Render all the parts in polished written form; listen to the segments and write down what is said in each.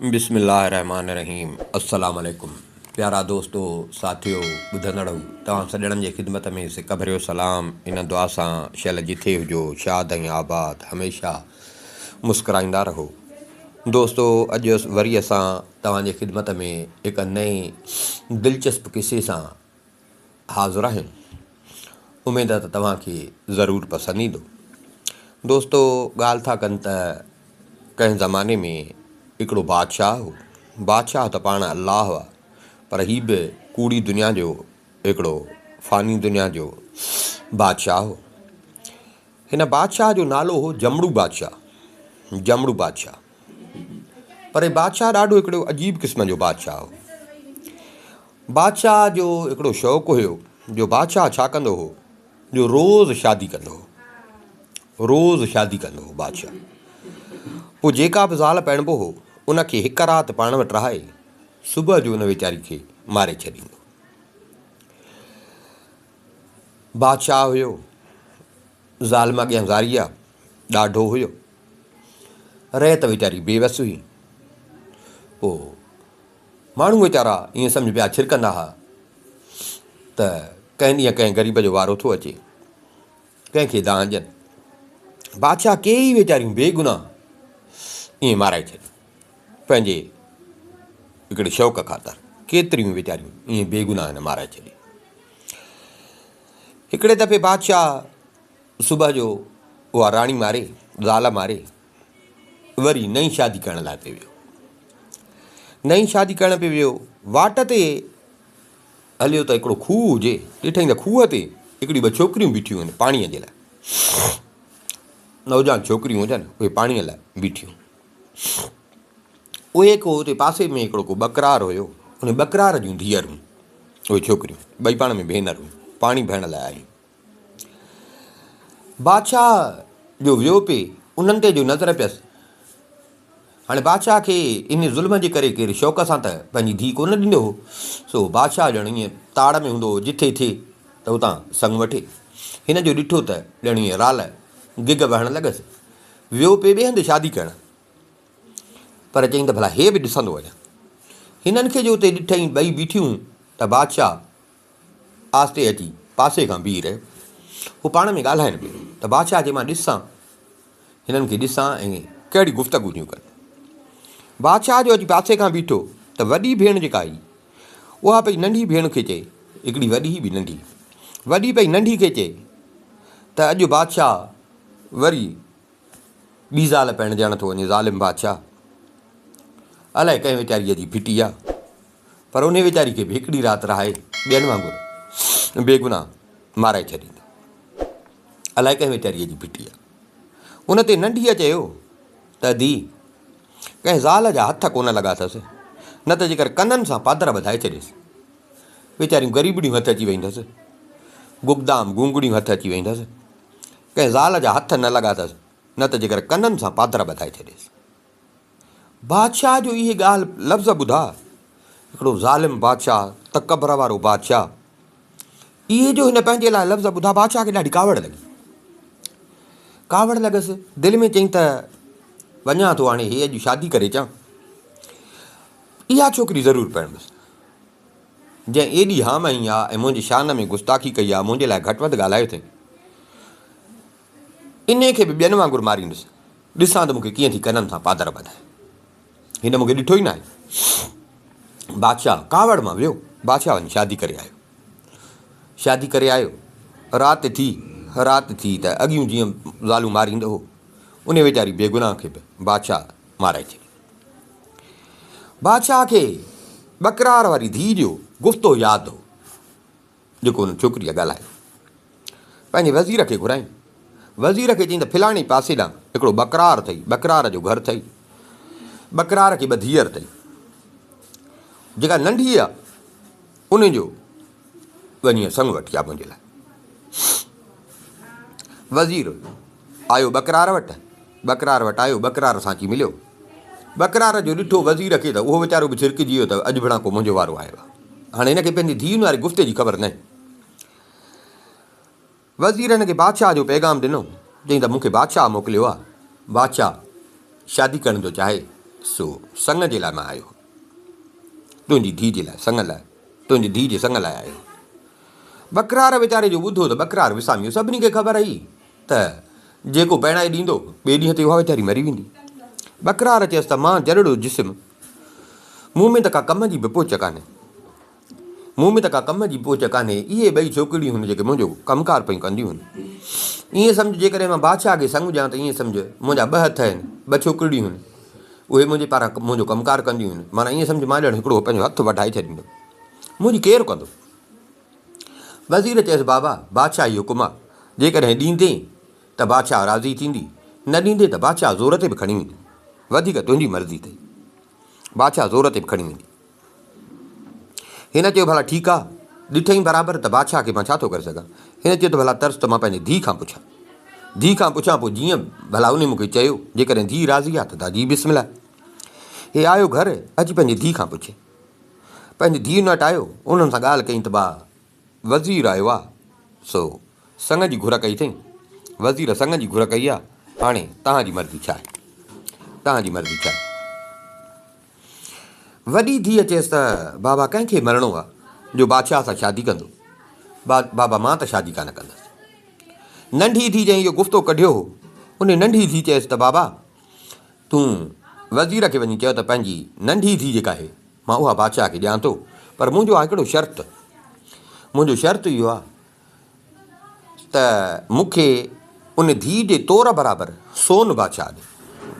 بسم الله الرحمٰن الرحيم السلام عليڪم پيارا دوستو ساٿيو ٻڌندڙو توهان سڄڻن جي خدمت ۾ سڪ ڀريو سلام ان دعا سان شل جٿي هجو شاد ۽ آباد هميشه مسڪرائيندا رهو دوستو اڄ وري اسان توهان جي خدمت ۾ هڪ نئين دلچسپ قصي سان حاضر آهيون. اميد ته توهان کي ضرور پسند ايندو. دوستو ڳالهه ٿا ڪن ته ڪنهن زماني ۾ هڪڙو بادشاهه هو. بادشاهه ته پاڻ الله هئا پر هي به ڪوڙي دنيا جو هڪڙو فاني دنيا جو بادشاهه هو. هن بادشاهه جو نالو هو جمڙو بادشاهه. جمڙو بادشاهه. پر هي بادشاهه ڏاڍو هڪڙو عجيب قسم جو بادشاهه هو. بادشاهه جو هڪڙو شوق هيو جو بادشاهه ڇا ڪندو هو جو روز شادي ڪندو هو. روز شادي ڪندو هو بادشاهه. پوء جيڪا به زال پرڻبو هو ان کي هڪ رات پاڻ وٽ رهائي صبح جو ان ويچاري کي ماري ڇڏيندو. بادشاهه هيو، ظالم اڳيان زاري آ، ڏاڍو هيو. رعيت ويچاري بيوس هئي. پوء ماڻهو ويچارا ائين سمجهه پيا ڇرڪندا ها ته ڪنهن ڏينهن ڪنهن غريب جو وارو ٿو اچي، ڪنهن کي دانهن ڏين. بادشاهه ڪيئي ويچاريون بيگناهه ائين مارائي ڇڏيون. پنهنجي هڪڙي شوق خاطر ڪيتريون ويچاريون ائين بيگناهه هن مارائي ڇڏيون. هڪڙي دفعي بادشاهه صبح جو اها راڻي ماري، زال ماري، وري نئين شادي ڪرڻ لاء پئي ويو. نئين شادي ڪرڻ پئي ويو، واٽ تي هليو ته هڪڙو کوهه هجي، ڏٺائين ته کوهه تي هڪڙيون ٻه ڇوڪريون بيٺيون آهن پاڻيء جي لاء. نوجوان ڇوڪريون هجن، اهي پاڻيء لاء بيٺيون. اهي ڪو اتي پاسي ۾ هڪڙو ڪو ٻڪرار هيو، ان ٻڪرار جون ڌيئرون، اهي ڇوڪريون ٻئي پاڻ ۾ ڀينرون پاڻي ڀرڻ لاء آيون. بادشاهه جو ويو پئي انهن تي جو نظر پيس. هاڻي بادشاهه کي ان ظلم جي ڪري ڪير شوق سان ته پنهنجي ڌيء ڪونه ڏيندو هو، سو بادشاهه ڄڻ ائين تاڙ ۾ هوندو هو، جٿي ٿئي ته اتان سڱ وٺي. هن جو ڏٺو ته ڄڻ ائين رال گگ وهڻ لڳس. ويو پئي ٻئي هنڌ شادي ڪرڻ. پر چيائين ته ڀلا هي به ڏسندو وڃان. هنن کي جو اتي ڏٺئين ٻئي بيٺيون ته بادشاهه آهستي اچي پاسي کان بيهي رهيو. هو پاڻ ۾ ڳالهائن پيو ته بادشاهه چي مان ڏسان هنن کي ڏسان ۽ ڪهڙي گفتگو ٿيون ڪن. بادشاهه جو اچي پاسي کان بيٺو ته وڏي ڀيڻ جيڪا هئي اها پئي ننڍي ڀيڻ کي چئي، هڪڙي وڏي هئي ٻي ننڍي. وڏي پئي ننڍي کي چئي ته اڄ بادشاهه وري ٻي زال پرڻجڻ ٿو وڃي، ظالم بادشاهه. الائي ڪنهن ويچاريء جي ڦٽي آ. پر انهيء ويچاري کي به هڪڙي رات رهائي ٻين وانگر بيگناهه مارائي ڇڏيندو. الائي ڪنهن ويچاريء جي ڦٽي آ. ان تي ننڍيء چيو ته ادي، ڪنهن زال جا هٿ ڪونه لڳا اٿس، نه ته جيڪر ڪنن سان پادر ٻڌائي ڇڏيس. ويچاريون غريبڙيون هٿ اچي ويندس. گگدام گونگڙيون هٿ اچي ويندس. ڪنهن زال جا هٿ نه لڳا اٿس، نه ته جيڪر ڪنن سان پادر ٻڌائي ڇڏيس. بادشاهه جو اهي ڳالهه لفظ ٻڌا، هڪڙو ظالم بادشاهه، تڪبر وارو بادشاهه، اهي جو هن پنهنجي لاء لفظ ٻڌا، بادشاهه کي ڏاڍي ڪاوڙ لڳي. ڪاوڙ لڳس، دل ۾ چيائين ته وڃان ٿو هاڻي هي اڄ شادي ڪري اچان، اها ڇوڪري ضرور پرڻبس، جنهن ايڏي هام هنئي آ ۽ منهنجي شان ۾ گستاخي ڪئي آ، منهنجي لاء گهٽ وڌ ڳالهايو اٿئي. انهيء کي به ٻين وانگر ماريندس. ڏسان ته مون کي ڪيئن ٿي ڪنن سان پادر ٻڌائي. هن مون کي ڏٺو ئي ناهي. بادشاهه ڪاوڙ مان ويو. بادشاهه وڃي شادي ڪري آيو. شادي ڪري آيو. رات ٿي، رات ٿي ته اڳيون جيئن زالون ماريندو هو، انهيء ويچاري بيگناهه کي به بادشاهه مارائي ڇڏيو. بادشاهه کي ٻڪرار واري ڌيء جو گفتو ياد هو. جيڪو ان ڇوڪريء ڳالهايو. پنهنجي وزير کي گهرايائين. وزير کي چيائين ته فلاڻي پاسي ڏانهن هڪڙو ٻڪرار اٿئي، ٻڪرار جو گهر اٿئي. ٻڪرار کي ٻه ڌيئر اٿئي. جيڪا ننڍي آ، ان جو وڃي سڱ وٺي آ منهنجي لاء. وزير آيو ٻڪرار وٽ. ٻڪرار وٽ آيو، ٻڪرار سان اچي مليو. ٻڪرار جو ڏٺو وزير کي ته اهو ويچارو به ڇرڪجي ويو ته اڄ ڀڻا ڪو منهنجو وارو آيو آهي. هاڻي هن کي پنهنجي ڌيئن واري گفتي جي خبر ناهي. وزير هن کي بادشاهه جو پيغام ڏنو، چيائين ته مون کي بادشاهه موڪليو آهي، بادشاهه شادي ڪرڻ ٿو چاهي، سو سڱ جي لاء مان آيو هو. تنهنجي ڌيء جي لاء سڱ لاء، تنهنجي ڌيء جي سڱ لاء آيو هو. ٻڪرار ويچاري جو ٻڌو ته ٻڪرار وسامي ويو. سڀني کي خبر هئي ته جيڪو پرڻائي ڏيندو، ٻئي ڏينهن تي اها ويچاري مري ويندي. ٻڪرار چيس ته مان جڏڙو جسم، مون ۾ ته ڪا ڪم جي به پهچ ڪانهي. مون ۾ ته ڪا ڪم جي پهچ ڪانهي. اهي ٻئي ڇوڪريون هن جيڪي منهنجو ڪم ڪار پيون ڪنديون هن. ائين سمجهه جيڪڏهن مان بادشاهه کي سڱ ڏيان ته ائين سمجهه منهنجا ٻه هٿ آهن، ٻه ڇوڪريون هن. اهي منهنجي پاران منهنجو ڪم ڪار ڪنديون هن. معنيٰ ائين سمجهه مان ڄڻ هڪڙو پنهنجو هٿ وڍائي ڇڏيندم. منهنجي ڪير ڪندو؟ وزير چيس بابا بادشاهي حڪم آ، جيڪڏهن ڏيندين ته بادشاهه راضي ٿيندي، نه ڏيندين ته بادشاهه زور تي به کڻي ويندي. وڌيڪ تنهنجي مرضي اٿئي. بادشاهه زور تي به کڻي ويندي. هن چيو ڀلا ٺيڪ آ، ڏٺئين برابر ته بادشاهه کي مان ڇا ٿو ڪري سگهان. هن چيو ته ڀلا ترس ته مان پنهنجي ڌيء کان پڇان. ڌيء کان پڇان پوء جيئن ڀلا انهي مون کي چيو، جيڪڏهن ڌيء راضي آ ته دا جي بسم الله. هي آيو گهر، اچي پنهنجي ڌيء کان پڇي. پنهنجي ڌيء وٽ آيو، انهن سان ڳالهه ڪيائين ته با وزير آيو آ، سو سڱ جي گهر ڪئي اٿئين. وزير سڱ جي گهر ڪئي آ، هاڻي توهان جي مرضي ڇا آهي؟ توهان جي مرضي ڇا آهي؟ وڏي ڌيء چيس ته بابا ڪنهن کي مرڻو آ جو بادشاهه سان شادي ڪندو؟ بابا مان ته شادي ڪانه ڪندس. ننڍي ڌيء جنهن اهو گفتو ڪڍيو هو، انهي ننڍي ڌيء چيس ته بابا تون وزير کي وڃي چئه ته پنهنجي ننڍي ڌيء جيڪا آهي مان اها بادشاهه کي ڏيان ٿو، پر منهنجو آ هڪڙو شرط. منهنجو شرط اهو آ ته مون کي ان ڌيء جي تور برابر سون بادشاهه ڏي.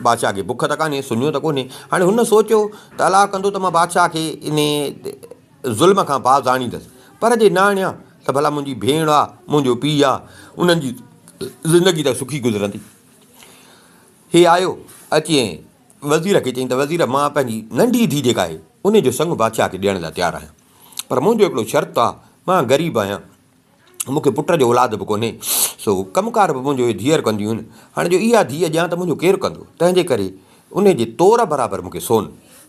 بادشاهه کي بک ته ڪانهي، سڃو ته ڪونهي. هاڻي هن سوچيو ته الله ڪندو ته مان بادشاهه کي انهي ظلم کان باز آڻيندس، پر جي نه آڻيان ته ڀلا منهنجي ڀيڻ آ، منهنجو پيء آ، انهن جي زندگي ته سکي گذرندي. هي آيو، اچي ۽ وزير کي چيائين ته وزير مان پنهنجي ننڍي ڌيء جيڪا آهي، انهي جو سڱ بادشاهه کي ڏيڻ لاء تيار آهيان. پر منهنجو هڪڙو شرط آ، مان غريب آهيان، مون کي پٽ جو اولاد به ڪونهي، سو ڪم ڪار به منهنجو اهي ڌيئر ڪنديون آهن، هاڻي جو اها ڌيء ڏيان ته منهنجو ڪير ڪندو، تنهن جي ڪري انهي جي تور برابر مون کي سون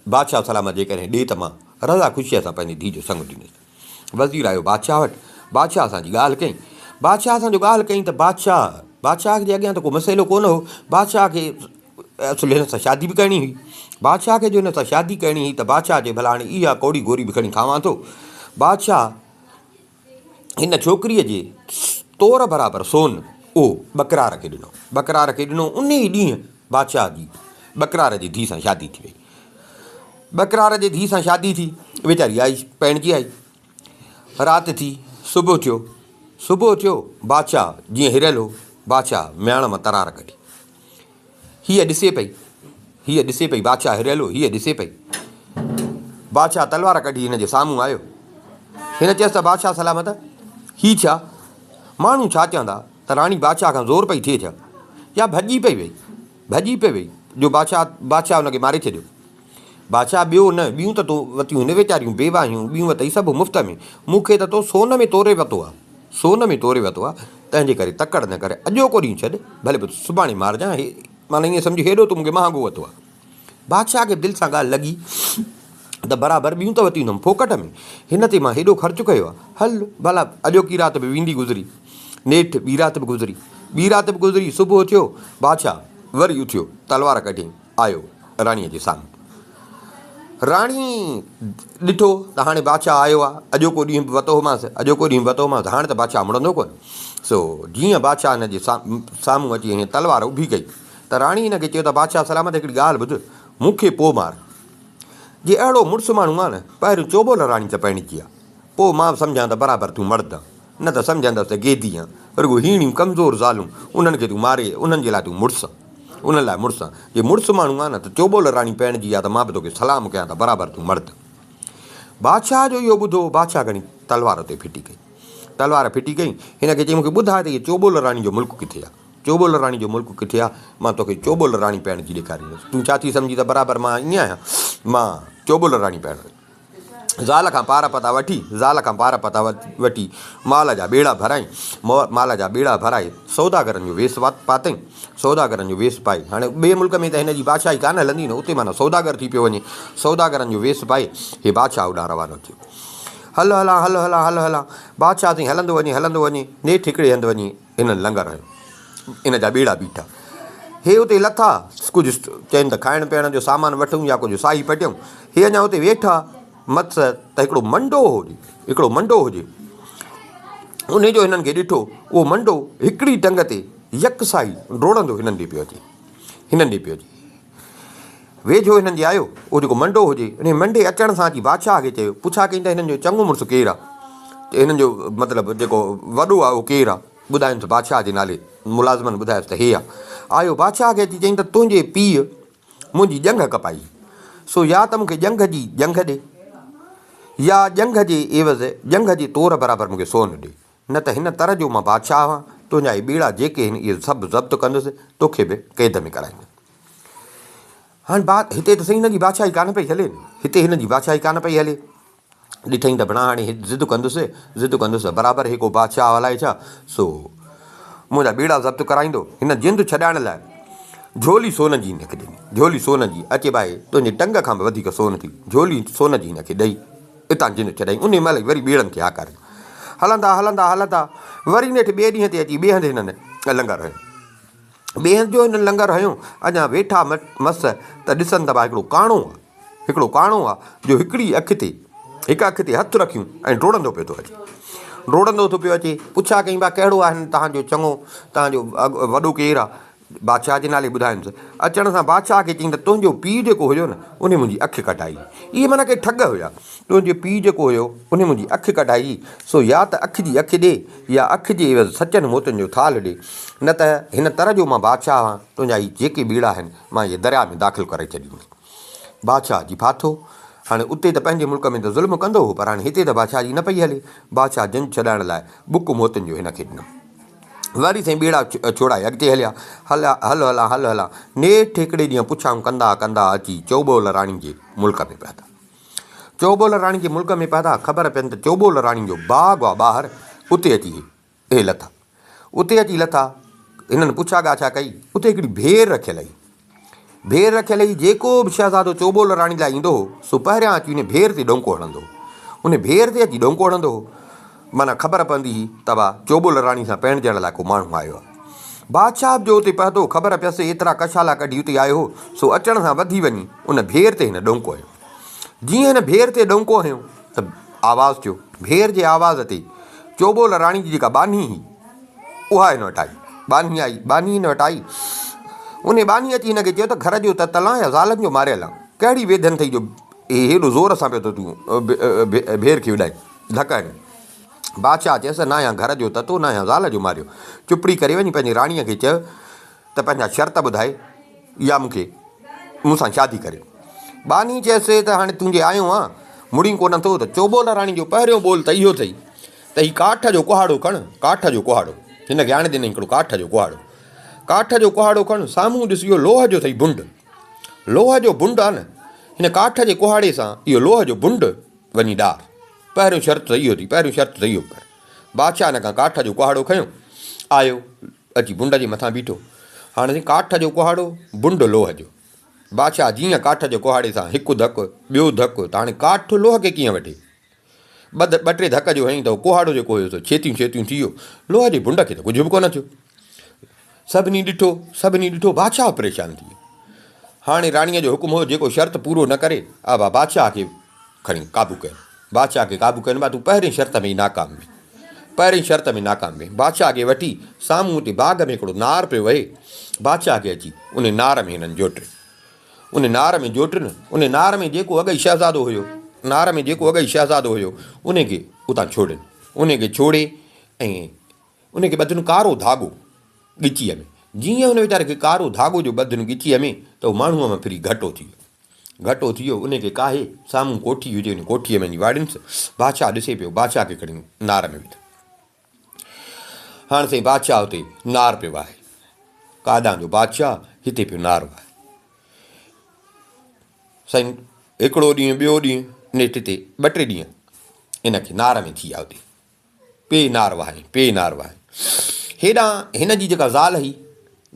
بادشاهه سلامت جيڪڏهن ڏي ته مان رضا خوشيء سان پنهنجي ڌيء جو سڱ ڏيندس. وزير آيو بادشاهه وٽ، بادشاهه سان جي ڳالهه ڪيائين، بادشاهه سان جو ڳالهه ڪيائين ته بادشاهه، بادشاهه جي اڳيان ته ڪو مسئلو ڪونه هو، بادشاهه کي اصل هن سان شادي به ڪرڻي هئي. بادشاهه کي جو هن سان شادي ڪرڻي هئي ته بادشاهه چيو ڀلا هاڻي اها ڪوڙي گوري به کڻي کاوان ٿو. بادشاهه هن ڇوڪريء جي تور برابر سون اهو ٻڪرار کي ڏنو. ٻڪرار کي ڏنو. انهي ئي ڏينهن بادشاهه جي ٻڪرار جي ڌيء سان شادي ٿي وئي. ٻڪرار جي ڌيء سان شادي ٿي. ويچاري آئي پرڻجي آئي. رات ٿي، صبح ٿيو. صبح ٿيو، بادشاهه جيئن هريل هو. بادشاهه مياڻ مان ترار ڪڍي. هيء ڏسي پئي، هيء ڏسي پئي، بادشاهه هريل هو، هيء ڏسي پئي. بادشاهه تلوار ڪڍي هن جي سامهون آيو. هن چيس ته بادشاهه سلامت، هي ڇا؟ ماڻهو ڇا چوندا ته راڻي بادشاهه کان زور پئي ٿئي ڇا؟ يا ڀڄي پئي وئي، ڀڄي پئي وئي جو بادشاهه بادشاهه هن کي ماري ڇڏيو. بادشاهه ٻيو نه، ٻيون ته تو وتيون هن ويچاريون بيواهيون، ٻيون وتئي سڀ مفت ۾، مون کي ته تو سون ۾ توري وتو آ، سون ۾ توري وتو آ، تنهن جي ڪري تڪڙ نه ڪر، اڄوڪو ڏينهن ڇڏ، ڀلي پوء سڀاڻي مارجان، هي معنيٰ ائين سمجهه هيڏو تو مون کي مهانگو وتو آ. بادشاهه کي به دل سان ڳالهه لڳي ته برابر ٻيون ته وتيون اٿم ڦوڪٽ ۾، هن تي مان هيڏو خرچ ڪيو آ، هل ڀلا اڄوڪي رات به ويندي گذري. نيٺ ٻي رات به گذري، ٻي رات به گذري، صبح ٿيو، بادشاهه وري اٿيو، تلوار ڪڍيائين، آيو راڻيء جي سامهون. راڻي ڏٺو ته هاڻي بادشاهه آيو آهي، اڄوڪو ڏينهن به وتو هومانس، اڄوڪو ڏينهن به وتو هومانس، هاڻي ته بادشاهه مڙندو ڪونه. سو جيئن بادشاهه هن جي سامهون اچي هيئن تلوار اڀي ڪئي ته راڻي هن کي چيو ته بادشاهه سلامت هڪڙي ڳالهه ٻڌ، مون کي پوء مار. جي اهڙو مڙس ماڻهو آن، پهريون چوٻول راڻي ته پرڻجي آ، پوء مان به سمجهان ته برابر تون مرد آن. نه ته سمجهندس ته گيدي آن، رڳو هيڻيون ڪمزور زالون، انهن کي تون ماري، انهن جي لاء تون مڙس آن، انهن لاء مڙس آن. جي مڙس ماڻهو آن نه ته چوٻول راڻي پرڻجي آ ته مان به توکي سلام ڪيان ته برابر تون مرد آن. بادشاهه جو اهو ٻڌو، بادشاهه کڻي تلوار اتي ڦٽي ڪئي. تلوار ڦٽي ڪئي، هن کي چيائين مون کي ٻڌاء ته هيء چوٻول راڻي جو ملڪ ڪٿي آ؟ چوٻول راڻي جو ملڪ ڪٿي آ؟ مان توکي چوٻول راڻي پرڻجي ڏيکاريندس. تون ڇا ٿي سمجهين ته برابر مان ائين آهيان؟ مان چوٻول راڻي پرڻ. زال کان پار پتا وٺي، زال کان پار پتا وٺي، مال جا ٻيڙا ڀرائين، مال جا ٻيڙا ڀرائي، سوداگرن جو ويس پاتائين، سوداگرن جو ويس پائي، هاڻي ٻئي ملڪ ۾ ته هن جي بادشاهي ڪانه هلندي نه، اتي معنيٰ سوداگر ٿي پيو وڃي، سوداگرن جو ويس پائي، هي بادشاهه اوڏانهن روانو ٿيو. هل هلان، هل هلان، هل هلان، بادشاهه سائين هلندو وڃي، هلندو وڃي، نيٺ هڪڙي هنڌ وڃي هنن لنگر هنيو. ان جا ٻيڙا بيٺا. هي اتي لٿا، ڪجهه چين ته کائڻ پيئڻ جو سامان وٺون يا ڪجهه ساهي پٽيون. هي اڃا اتي ويٺا مس ته هڪڙو منڊو هجي، هڪڙو منڊو هجي. انهي جو هنن کي ڏٺو، اهو منڊو هڪڙي ٽنگ تي يڪ ساهي ڊوڙندو هنن ڏي پيو اچي، هنن ڏي پيو اچي. ويجهو هنن جي آيو، اهو جيڪو منڊو هجي، انهي منڊي اچڻ سان اچي بادشاهه کي چيو، پڇا ڪئين ته هنن جو چڱو مڙس ڪير آ؟ هنن جو مطلب جيڪو وڏو آ اهو ڪير آ؟ ٻڌاينس بادشاهه جي نالي، ملازمن ٻڌايس ته هي آ. آيو بادشاهه کي اچي چيائين ته تنهنجي پيء منهنجي ڄنگهه ڪپائي، سو يا ته مون کي ڄنگهه جي ڄنگهه ڏي، يا ڄنگهه جي عيوض ڄنگهه جي تور برابر مون کي سون ڏي، نه ته هن تر جو مان بادشاهه آهيان، تنهنجا اهي ٻيڙا جيڪي آهن اهي سڀ ضبط ڪندس، توکي به قيد ۾ ڪرائيندس. هاڻ هتي ته سائين هن جي بادشاهي ڪانه پئي هلي، هتي هن جي بادشاهي ڪانه پئي هلي. ڏٺائين ته ڀڻا هاڻي ضد ڪندس، ضد ڪندس ته برابر هي ڪو بادشاهه الائي ڇا، سو منهنجا ٻيڙا ضبط ڪرائيندو. هن جند ڇڏائڻ لاء جهولي سون جي هن کي ڏني. جهولي سون جي، اچي ڀائي تنهنجي ٽنگ کان به وڌيڪ سون ٿي. جهولي سون جي هن کي ڏئي اتان جند ڇڏائين. انهي مهل ئي وري ٻيڙن کي هاڪاريائين. هلندا هلندا هلندا وري نيٺ ٻئي ڏينهن تي اچي ٻئي هنڌ هنن لنگر هنيو. ٻئي هنڌ جو هنن لنگر هنيو، اڃا ويٺا مس ته ڏسن ته ڀا هڪڙو ڪاڻو آ، هڪڙو ڪاڻو آ جو هڪڙي اک تي، هڪ اک تي هٿ رکيون ۽ ڊوڙندو پيو ٿو اچي. ڊوڙندو ٿو پيو اچي. پڇا ڪيائين ڀا ڪهڙو آ هن توهان جو چڱو، توهان جو وڏو ڪير آ؟ بادشاهه جي نالي ٻڌاينس. اچڻ سان بادشاهه کي چيائين ته تنهنجو پيء جيڪو هيو نه، انهي منهنجي اک ڪڍائي. اهي معنيٰ ڪي ٺڳ هيا. تنهنجو پيء جيڪو هيو، انهي منهنجي اک ڪڍائي، سو يا ته اک جي اک ڏي يا اک جي عيوض سچن موتين جو ٿالهه ڏي، نه ته هن تر جو مان بادشاهه آهيان، تنهنجا هي جيڪي ٻيڙا آهن، مان اهي درياء ۾ داخل ڪري ڇڏيندس. بادشاهه جي ڦاٿو. هاڻي اتي ته پنهنجي ملڪ ۾ ته ظلم ڪندو هو، پر هاڻي هتي ته بادشاهه جي نه پئي هلي. بادشاهه جند ڇڏائڻ لاء ٻڪ موتين جو هن کي ڏنو. وري سائين ٻيڙا ڇوڙائي اڳتي هليا. هليا، هل هلان، هل هلان. نيٺ هڪڙي ڏينهن پڇائون ڪندا ڪندا اچي چوٻول راڻي جي ملڪ ۾ پهتا. چوٻول راڻي جي ملڪ ۾ پهتا، خبر پين ته چوٻول راڻي جو باغ آ ٻاهر، اتي اچي اهي لٿا. اتي اچي لٿا، هنن پڇا ڳاڇا ڪئي، اتي هڪڙي ڀير رکيل هئي. ڀير رکيل هئي، جيڪو به شهزادو چوٻول راڻي لاء ايندو هو، سو پهريان اچي ان ڀير تي ڏونڪو هڻندو هو. ان ڀير تي اچي ڏونڪو هڻندو هو، معنيٰ خبر پوندي هئي ته وا چوٻول راڻي سان پرڻجڻ لاء ڪو ماڻهو آيو آهي. بادشاهه به جو اتي پهتو، خبر پيس، ايترا ڪشالا ڪڍي اتي آيو هو، سو اچڻ سان وڌي وڃي ان ڀير تي هن ڏونڪو هنيو. جيئن هن ڀير تي ڏونڪو هنيو ته آواز ٿيو. ڀير جي آواز تي چوٻول راڻي جي جيڪا ٻانهي هئي، اها هن وٽ آئي. ٻانهي آئي، ٻانهي هن وٽ آئي. انهي ٻانهي اچي هن کي چيو ته گهر جو تتل آن يا زالن جو ماريل آن؟ ڪهڙي ويڌن اٿئي جو هي هيڏو زور سان پيو ٿو تون ڀير کي اڏائين، ڌڪ هڻين. بادشاهه چيس ته ناهيان گهر جو تتو، ناهيان زال جو ماريو. چپڙي ڪري وڃي پنهنجي راڻيء کي چيو ته پنهنجا شرط ٻڌائي يا مون کي مون سان شادي ڪري. ٻانهي چيس ته هاڻي تون جي آيو آن، مڙين ڪونه ٿو ته چوٻول راڻي جو پهريون ٻول ته اهو اٿئي ته هي ڪاٺ جو ڪهاڙو کڻ، ڪاٺ جو ڪهاڙو. هن کي آڻي ڏنائين هڪڙو ڪاٺ جو ڪهاڙو. ڪاٺ جو ڪهاڙو کڻ، سامهون ڏس اهو لوهه جو اٿئي بنڊ. لوهه جو بنڊ آ نه، هن ڪاٺ جي ڪهاڙي سان اهو لوهه جو بنڊ وڃي ڏار. پهريون شرط ته اهو اٿئي، پهريون شرط ته اهو ڪر. بادشاهه هن کان ڪاٺ جو ڪهاڙو کنيو، آيو، اچي بنڊ جي مٿان بيٺو. هاڻ سائين ڪاٺ جو ڪهاڙو، بنڊ لوهه جو. بادشاهه جيئن ڪاٺ جي ڪهاڙي سان هڪ ڌڪ، ٻيو ڌڪ ته هاڻي ڪاٺ لوهه کي ڪيئن وڍي؟ ٻه ٻه ٽي ڌڪ جو هنئي ته ڪهاڙو جيڪو هيو سو ڇيتيون ڇيتيون ٿي ويو. لوهه جي بنڊ کي ته ڪجهه به ڪونه ٿيو. سڀني ڏٺو، سڀني ڏٺو، بادشاهه پريشان ٿي ويو. هاڻي راڻيء جو حڪم هو جيڪو شرط پورو نه ڪري، آبا بادشاهه کي کڻي قابو ڪين. بادشاهه کي قابو ڪين، با تون پهرين شرط ۾ ئي ناڪام وئين. پهرين شرط ۾ ناڪام وئين. بادشاهه کي وٺي سامهون اتي باغ ۾ هڪڙو نار پيو وهي. بادشاهه کي اچي ان نار ۾ هنن جوٽيو. ان نار ۾ جوٽين، ان نار ۾ جيڪو اڳئي شهزادو هيو، نار ۾ جيڪو اڳئي شهزادو هيو، ان کي اتان ڇوڙين. ان کي ڇوڙي ۽ ان کي ٻڌن ڪارو ڌاڳو ڳچيء ۾. جيئن ان ويچاري کي ڪارو ڌاڳو جو ٻڌن ڳچيء ۾ ته هو ماڻهوء مان ڦري گهٽو ٿي ويو. گهٽو ٿي ويو، ان کي ڪاهي سامهون ڪوٺي هجي، ان ڪوٺيء ۾ وڃي واڙينس. بادشاهه ڏسي پيو، بادشاهه کي کڻي نار ۾ وڌو. هاڻ سائين بادشاهه اتي نار پيو واهي. ڪاڏانهن جو بادشاهه هتي پيو نار واهي. سائين هڪڙو ڏينهن ٻيو ڏينهن نيٺ هتي ٻه ٽي ڏينهن هن کي نار ۾ ٿي ويا اتي. پئي نار واهي، پئي نار واهي. هيڏانهن هن جي جيڪا زال هئي،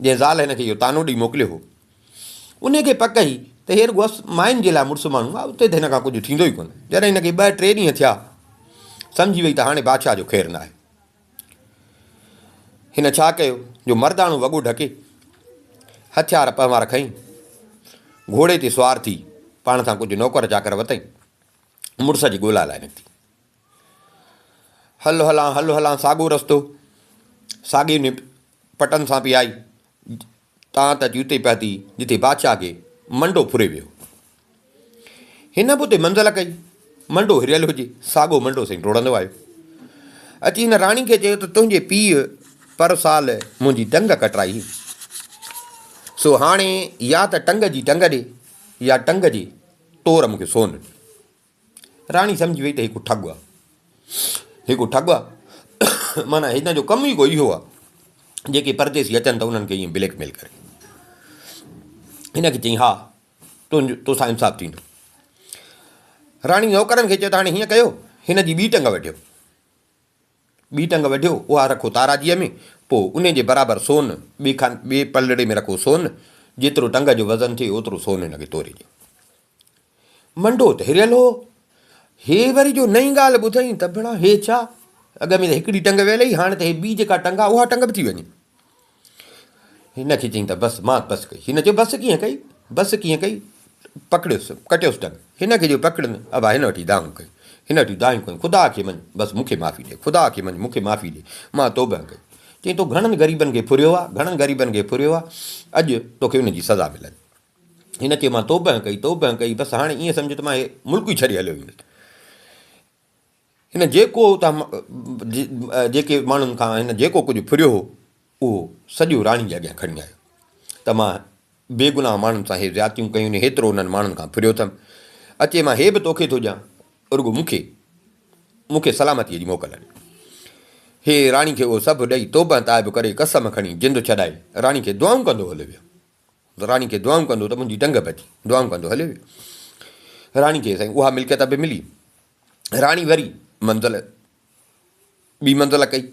جنهن زال هن کي اهو طعنو ڏئي موڪليو هو، انهي کي پڪ هئي ته هي رڳو ماين جي لاء مڙس ماڻهو آهي، اتي ته هن کان ڪجهه ٿيندو ئي ڪونه. جڏهن هن کي ٻه ٽي ڏينهن ٿيا، سمجهي وئي ته هاڻي بادشاهه جو خير ناهي. هن ڇا ڪيو جو مرداڻو وڳو ڍڪي، هٿيار پنهوار کنئي، گهوڙي تي سوار ٿي، پاڻ سان ڪجهه نوڪر چاڪر وتئي، مڙس جي ڳولا لاء نڪتي. هل هلان هل هلان ساڳو رستو، ساڳي پٽن سان پئي آئي، تان ته اچي اتي پهتي، جتي بادشاهه کي منڊو ڦري ويو. هن به اتي منزل ڪئي. منڊو هريل هجي، ساڳو منڊو سائين ڊوڙندو آيو. اچي هن راڻي کي چيو ته تنهنجي پيء پر سال منهنجي ٽنگ ڪٽرائي هئي، سو هاڻي يا ته ٽنگ جي ٽنگ ڏي يا ٽنگ جي تور مون کي سون ڏي. راڻي سمجهي وئي ته هي ڪو ٺڳ آ. هي ڪو ٺڳ آ. معنيٰ هن جو ڪم ئي ڪو اهو آ. جيڪي پرديسي اچن ته انهن کي ائين بليڪ ميل ڪري. هن کي چيائين ها تنهنجو توسان انصاف ٿيندو. راڻي نوڪرن کي چيو ته هاڻي هيئن ڪيو هن جي ٻي ٽنگ وڍيو. ٻي ٽنگ وڍيو اها رکو تاراجيء ۾ پوء انهي جي برابر سون ٻي کان ٻي پلڙي ۾ رکو سون جيترو ٽنگ جو وزن ٿئي اوترو سون هن کي توري ڏيو. منڊو ته هريل هو. هي وري جو نئين ڳالهه ٻڌئين ته ڀيڻا هي ڇا؟ اڳ ۾ ته هڪڙي ٽنگ ويل هئي، هاڻي ته هي ٻي جيڪا ٽنگ آهي اها ٽنگ به ٿي وڃي. هن کي چيائين ته بس مان بس ڪئي. هن چيو بس ڪيئن ڪئي؟ بس ڪيئن ڪئي؟ پڪڙيس، ڪٽيس ٽنگ. هن کي جو پڪڙين، ابا هن وٺي دانهون ڪئي. هن وٺي دانهون ڪيون، خدا کي مڃ، بس مون کي معافي ڏي، خدا کي مڃ، مون کي معافي ڏي، مان توبهه ڪئي. چيائين تو گهڻن غريبن کي ڦريو آهي، گهڻن غريبن کي ڦريو آهي، اڄ توکي ان جي سزا ملندي. هن چيو مان توبهه ڪئي، توبهه ڪئي، بس هاڻي ائين سمجهه ته مان هي ملڪ ئي ڇڏي هليو ويندس. هن جيڪو اتان جيڪي ماڻهن کان هن جيڪو ڪجهه ڦريو هو، اهو سڄو راڻي جي اڳيان کڻي آيو ته مان بيگناهه ماڻهن سان هي زيادتيون ڪيون آهن، هيترو انهن ماڻهن کان ڦريو اٿم، اچي مان هي به توکي ٿو ڏيان، رڳو مون کي مون کي سلامتيء جي موڪل ڏي. هي راڻي کي اهو سڀ ڏئي توبهه تائب ڪري قسم کڻي جند ڇڏائي راڻي کي دعائون ڪندو هليو ويو. راڻي کي دعائون ڪندو ته منهنجي ٽنگ بچي، دعائون ڪندو هليو ويو. راڻي کي سائين اها ملڪيت به ملي. راڻي وري منزل ٻي منزل ڪئي.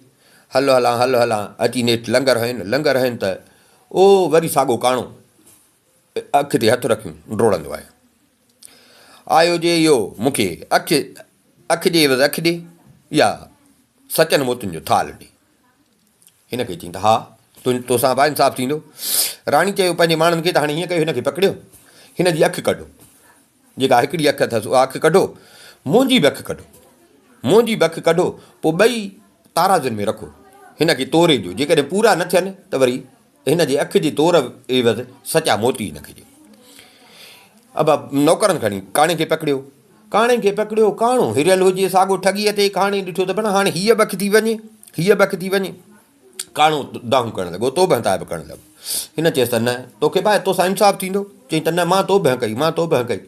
هل هلان هل هلان اچي نيٺ لنگر هنين، لنگر هنين ته او وري ساڳو ڪاڻو اک تي هٿ رکيون ڊوڙندو آيو. آيو جي اهو مون کي اک اک جي عيوض اک ڏي يا سچن موتين جو ٿالهه ڏي. هن کي چيائين ته ها، تون توسان با انصاف ٿيندو. راڻي چيو پنهنجي ماڻهن کي ته هاڻي هيئن ڪيو هن کي پڪڙيو، هن جي اک ڪڍو. جيڪا هڪڙي اک اٿس اها اک ڪڍو، منهنجي به اک ڪڍو. منهنجي به اک ڪڍو، پوء ٻئي تارازين ۾ رکو. هن کي توري ڏيو، جيڪڏهن پورا نه ٿين ته وري هن جي اک جي تور عيوض سچا موتي هن کي ڏيو. ابا نوڪرن کڻي ڪاڻي کي پڪڙيو. ڪاڻي کي پڪڙيو، ڪاڻو هريل هجي ساڳو ٺڳيء تي ڪاڻي ڏٺو ته ڀلا هاڻي هيء به اک ٿي وڃي، هيء به اک ٿي وڃي. ڪاڻو دانهون ڪرڻ لڳو، توبهه تائب ڪرڻ لڳو. هن چيس ته نه، توکي ڀاء توسان انصاف ٿيندو. چيائين ته نه، مان توبهه ڪئي، مان توبهه ڪئي.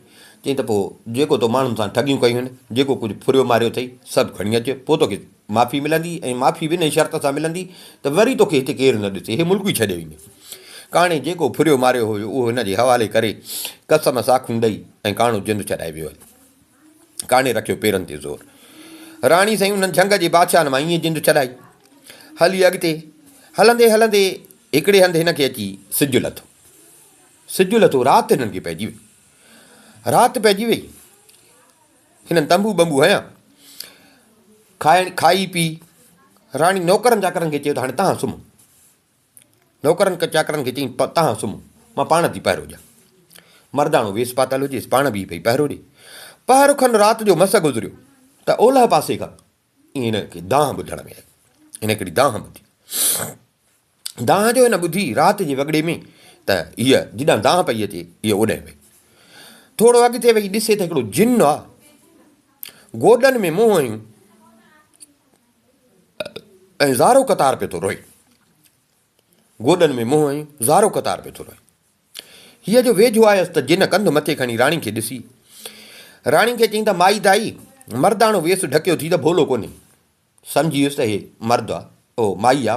چيائين ته پوء جيڪو تو ماڻهن سان ٺڳيون ڪيون آهن، جيڪو ڪجهه ڦريو ماريو اٿئي، سڀ کڻي اچ، پوء توکي معافي ملندي ۽ معافي به انهيء شرط سان ملندي ته وري توکي هتي ڪير نه ڏسي، هي ملڪ ئي ڇڏي ويندين. ڪاڻي جيڪو ڦريو ماريو هيو، اهو هن جي حوالي ڪري، قسم ساکون ڏئي ۽ ڪاڻو جند ڇڏائي ويو هلي. ڪاڻي رکيو پيرن تي زور. راڻي سائين انهن جهنگ جي بادشاهن مان ائين جند ڇڏائي. هلي اڳتي. هلندي هلندي هڪڙي هنڌ هن کي اچي سج لٿو. سج لٿو، رات هنن کي پئجي وئي. رات پئجي وئي. هنن تنبو ٻنبو هنيا. کائڻ کائي پي راڻي نوڪرن چاڪرن کي چيو ته هاڻي تهان سمهو. نوڪرن چاڪرن کي چيائين تهان سمهو، مان پاڻ ٿي پهرو ڏيان. مرداڻو ويس پاتل هجيس، پاڻ بيهي پئي پهرو ڏي. پهر کن رات جو مس گذريو ته اولهه پاسي کان ائين هن کي دانهن ٻڌڻ ۾ آئي. هن هڪڙي دانهن ٻڌي. دانهن جو هن ٻڌي رات جي وڳڙي ۾ ته هيء جيڏانهن دانهن پئي اچي، هيء اوڏانهن وئي. ٿورو اڳتي وئي ڏسي ته هڪڙو جن آ، گوڏن ۾ منهن هنيون ۽ زارو قطار پيو ٿو روئي. گوڏن ۾ منهن هنيون زارو قطار پيو ٿو روئي. هيء جو ويجهو آيس ته جن ڪنڌ مٿي کڻي راڻي کي ڏسي، راڻي کي چيائين ته مائي دائي، مرداڻو ويس ڍڪيو ٿي ته ڀولو ڪونهي. سمجهي ويس ته هي مرد آ، او مائي آ،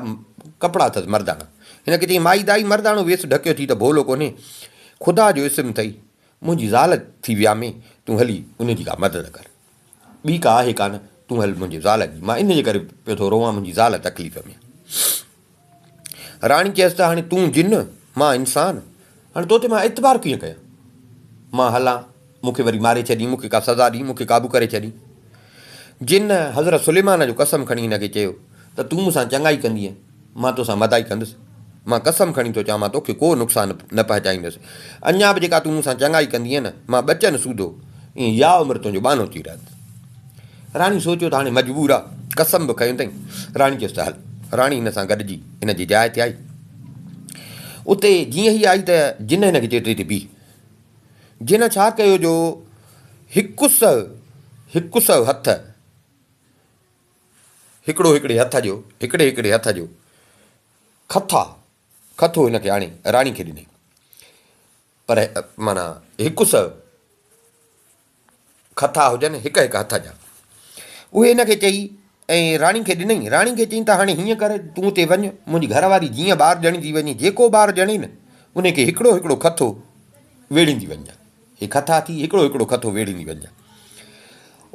ڪپڙا اٿس مرداڻا. هن کي چيائين، مائي دائي، مرداڻو ويس ڍڪيو ٿي ته ڀولو ڪونهي. خدا جو اسم اٿئي، منهنجي زال ٿي ويامي، تون هلي ان جي ڪا مدد ڪر. ٻي ڪا آهي ڪانه، تون هل منهنجي زال جي، مان ان جي ڪري پيو ٿو روئان، منهنجي زال تڪليف ۾ آ. راڻي چيس ته هاڻي تون جن، مان انسان، هاڻي تو تي مان اعتبار ڪيئن ڪيان؟ مان هلان، مون کي وري ماري ڇڏين، مون کي ڪا سزا ڏين، مون کي قابو ڪري ڇڏين. جن حضرت سليمان جو قسم کڻي هن کي چيو ته تون مون سان چڱائي ڪندينء، مان توسان مدائي ڪندس. مان قسم کڻي ٿو چوان مان توکي ڪو نقصان نه پهچائيندس. اڃا به جيڪا تون مون سان چڱائي ڪندينء نه، مان ٻچن سوڌو ائين يا عمر تنهنجو ٻانهو ٿي رهندس. راڻي سوچيو ته هاڻي مجبور آ، قسم به کنيو اٿئين. راڻي چيس ته هل. راڻي هن سان گڏجي هن جي جاء تي آئي. اتي جيئن هيء آئي ته جن هن کي چيو ته هتي بيهه. جن ڇا ڪيو جو هڪ سئو هڪ سئو هٿ هڪڙو هڪڙي هٿ جو هڪڙي هڪڙي هٿ جو کٿا کٿو هن کي آڻي راڻي کي ڏنائين. پر معنيٰ هڪ سئو کٿا هجن هڪ هڪ هٿ جا. اهي هن کي چئي ۽ راڻي کي ڏنائين. راڻي کي چيائين ته هاڻي هيئن ڪر، تون اتي وڃ، منهنجي گهر واري جيئن ٻار ڄڻيندي وڃي، جيڪو ٻار ڄڻي نه، انهي کي هڪڙو هڪڙو کٿو ويڙهيندي وڃجان. هي کٿا ٿي هڪڙو هڪڙو کٿو ويڙهيندي وڃجان.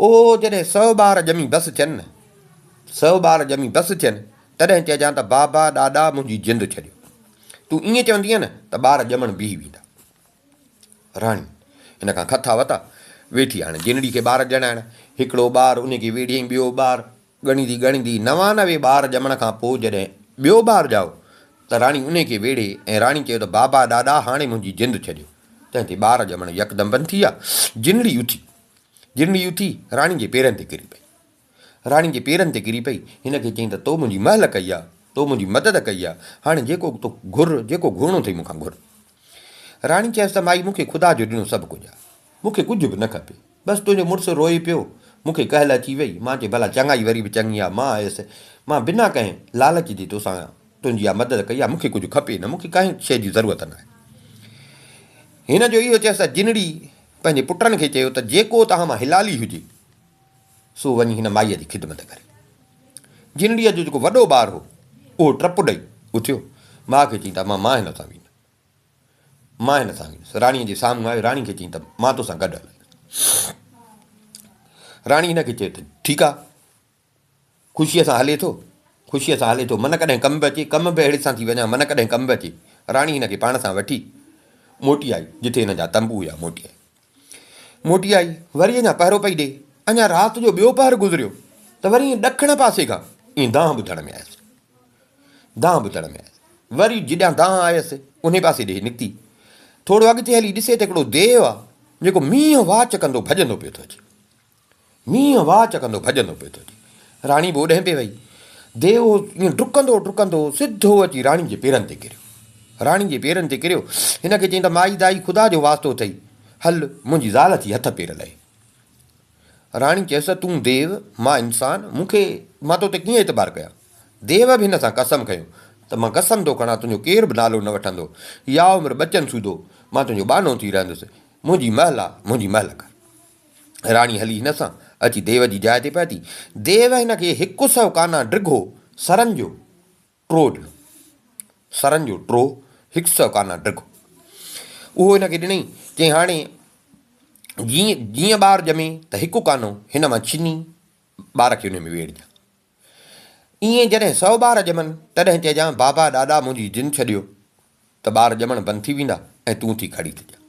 اهو جڏهن سئو ٻار ڄمي بس ٿين نه، سئو ٻار ڄمي بس ٿين، تڏهن چئجان ته بابا، ڏاڏا، منهنجي جند ڇڏيو. تون ائين چوندينء نه ته ٻار ڄمڻ بيهي ويندا. راڻي هن کان کٿا وتا، ويٺي هاڻي جنڙي کي ٻار ڄڻائڻ. هڪڙو ٻار ان کي ويڙهيائين، ٻيو ٻار، ڳڻيندي ڳڻيندي 99 ٻار ڄمڻ کان پوء جڏهن ٻيو ٻار ڄائو ته راڻي انهي کي ويڙهي ۽ راڻي چيو ته بابا ڏاڏا هاڻي منهنجي جند ڇڏيو. تنهن تي ٻار ڄمڻ يڪدم بند ٿي ويا. جنڙي اٿي. جنڙي اٿي راڻي جي پيرن تي ڪري پئي. راڻي جي پيرن تي ڪري پئي. هن کي چيائين ته تو منهنجي مهل ڪئي آ، تو منهنجي مدد ڪئي آ، هاڻي جيڪو تو گهر، جيڪو گهرڻو اٿئي مون کان گهر. راڻي چيس ته مائي مون کي خدا جو ڏنو سڀ ڪجهه آ، مون کي ڪجهه به نه کپي. بس تنهنجو مڙس روئي پيو، مون کي ڪهل اچي وئي، مان چيو ڀلا چڱائي وري به چڱي آ، مان آيس، مان بنا ڪنهن لالچ جي توسان تنهنجي اها مدد ڪئي آ، مون کي ڪجهه کپي نه، مون کي ڪنهن شيء جي ضرورت ناهي. هن جو اهو چيس ته جنڙي پنهنجي پٽن کي چيو ته جيڪو توهان مان حلالي هجي، سو وڃي هن مائيء جي خدمت ڪري. جنڙيء جو جيڪو وڏو ٻار هو، اهو ٽپ ڏئي اٿيو. ماء کي چيائين ته امان مان هن سان ويندس. مان هن سان ويندس. راڻيء جي سامهون آيو. راڻي کي چيائين ته مان توسان گڏ هلندس. راڻي هن کي چيو ته ٺيڪ آ. خوشيء سان هلي ٿو. خوشيء سان هلي ٿو. من ڪڏهن ڪم به اچي. ڪم به اهڙي سان ٿي وڃان. من ڪڏهن ڪم به اچي. راڻي هن کي پاڻ سان وٺي موٽي آئي، جتي هن جا تنبو هيا. موٽي آئي. موٽي آئي، وري اڃا پهرو پئي ڏي. اڃا رات جو ٻيو پهر گذريو ته وري ائين ڏکڻ پاسي کان ائين دانهن ٻڌڻ ۾ آيس. دانهن ٻڌڻ ۾ آيس. وري جيڏانهن دانهن آيس، انهي پاسي ڏي نڪتي. ٿورو اڳتي هلي ڏسي ته هڪڙو ديو آ، جيڪو مينهن واچ ڪندو ڀڄندو پيو ٿو اچي. مينهن واء چڪندو ڀڄندو پيو ٿو اچي. راڻي به اوڏهين پئي وئي. ديو ائين ڊڪندو ڊڪندو سڌو اچي راڻي جي پيرن تي ڪريو. راڻي جي پيرن تي ڪريو. هن کي چيائين ته مائي دائي خدا جو واسطو اٿئي، هل منهنجي زال ٿي هٿ پير لهي. راڻي چيس ته تون ديو، مان انسان، مون کي مان تو تي ڪيئن اعتبار ڪيان؟ ديو به هن سان قسم کنيو ته مان قسم ٿو کڻان تنهنجو ڪير به نالو نه وٺندو. يا عمر ٻچن سوڌو مان تنهنجو ٻانهو ٿي رهندس. منهنجي مهل آ، منهنجي مهل ڪر. راڻي هلي هن سان اچي ديو جي جاء تي پهتي. ديو هن کي هڪ سئو ڪانا ڊگهو سرن جو ٽرو ڏنو. سرن جو ٽرو هڪ سئو ڪانا ڊگهو. اهو هن کي ڏنائين. چيائين هاڻي جيئن جيئن ٻار ڄمي ته هڪ ڪانو هن مان ڇني ٻار کي ان ۾ ويڙهجان. ائين جڏهن سئو ٻار ڄمن، تڏهن چئجان، بابا ڏاڏا منهنجي جند ڇڏيو ته ٻار ڄمڻ بند ٿي ويندا ۽ تون اٿي کڙي ٿجان.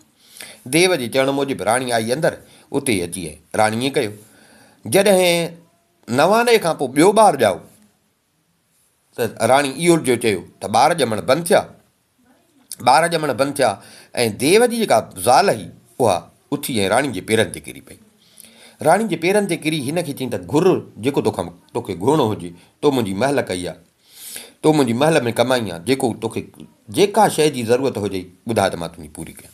ديو جي چوڻ موجب راڻي آئي اندر، اتي اچي ۽ راڻي ائين ڪيو. جڏهن 99 کان پوء ٻيو ٻار ڄائو ته راڻي اهو جو چيو ته ٻار ڄمڻ بند ٿيا. ٻار ڄمڻ بند ٿيا ۽ ديو جي جيڪا زال هئي اها اٿي ۽ راڻي جي پيرن تي ڪري پئي. راڻي جي پيرن تي ڪري هن کي چيائين ته گهر جيڪو توکان توکي گهرڻو هجي، تو منهنجي مهل ڪئي آ، تو منهنجي مهل ۾ ڪم آئين آ، جيڪو توکي جيڪا شيء جي ضرورت هجئي ٻڌاء ته مان تنهنجي پوري ڪيان.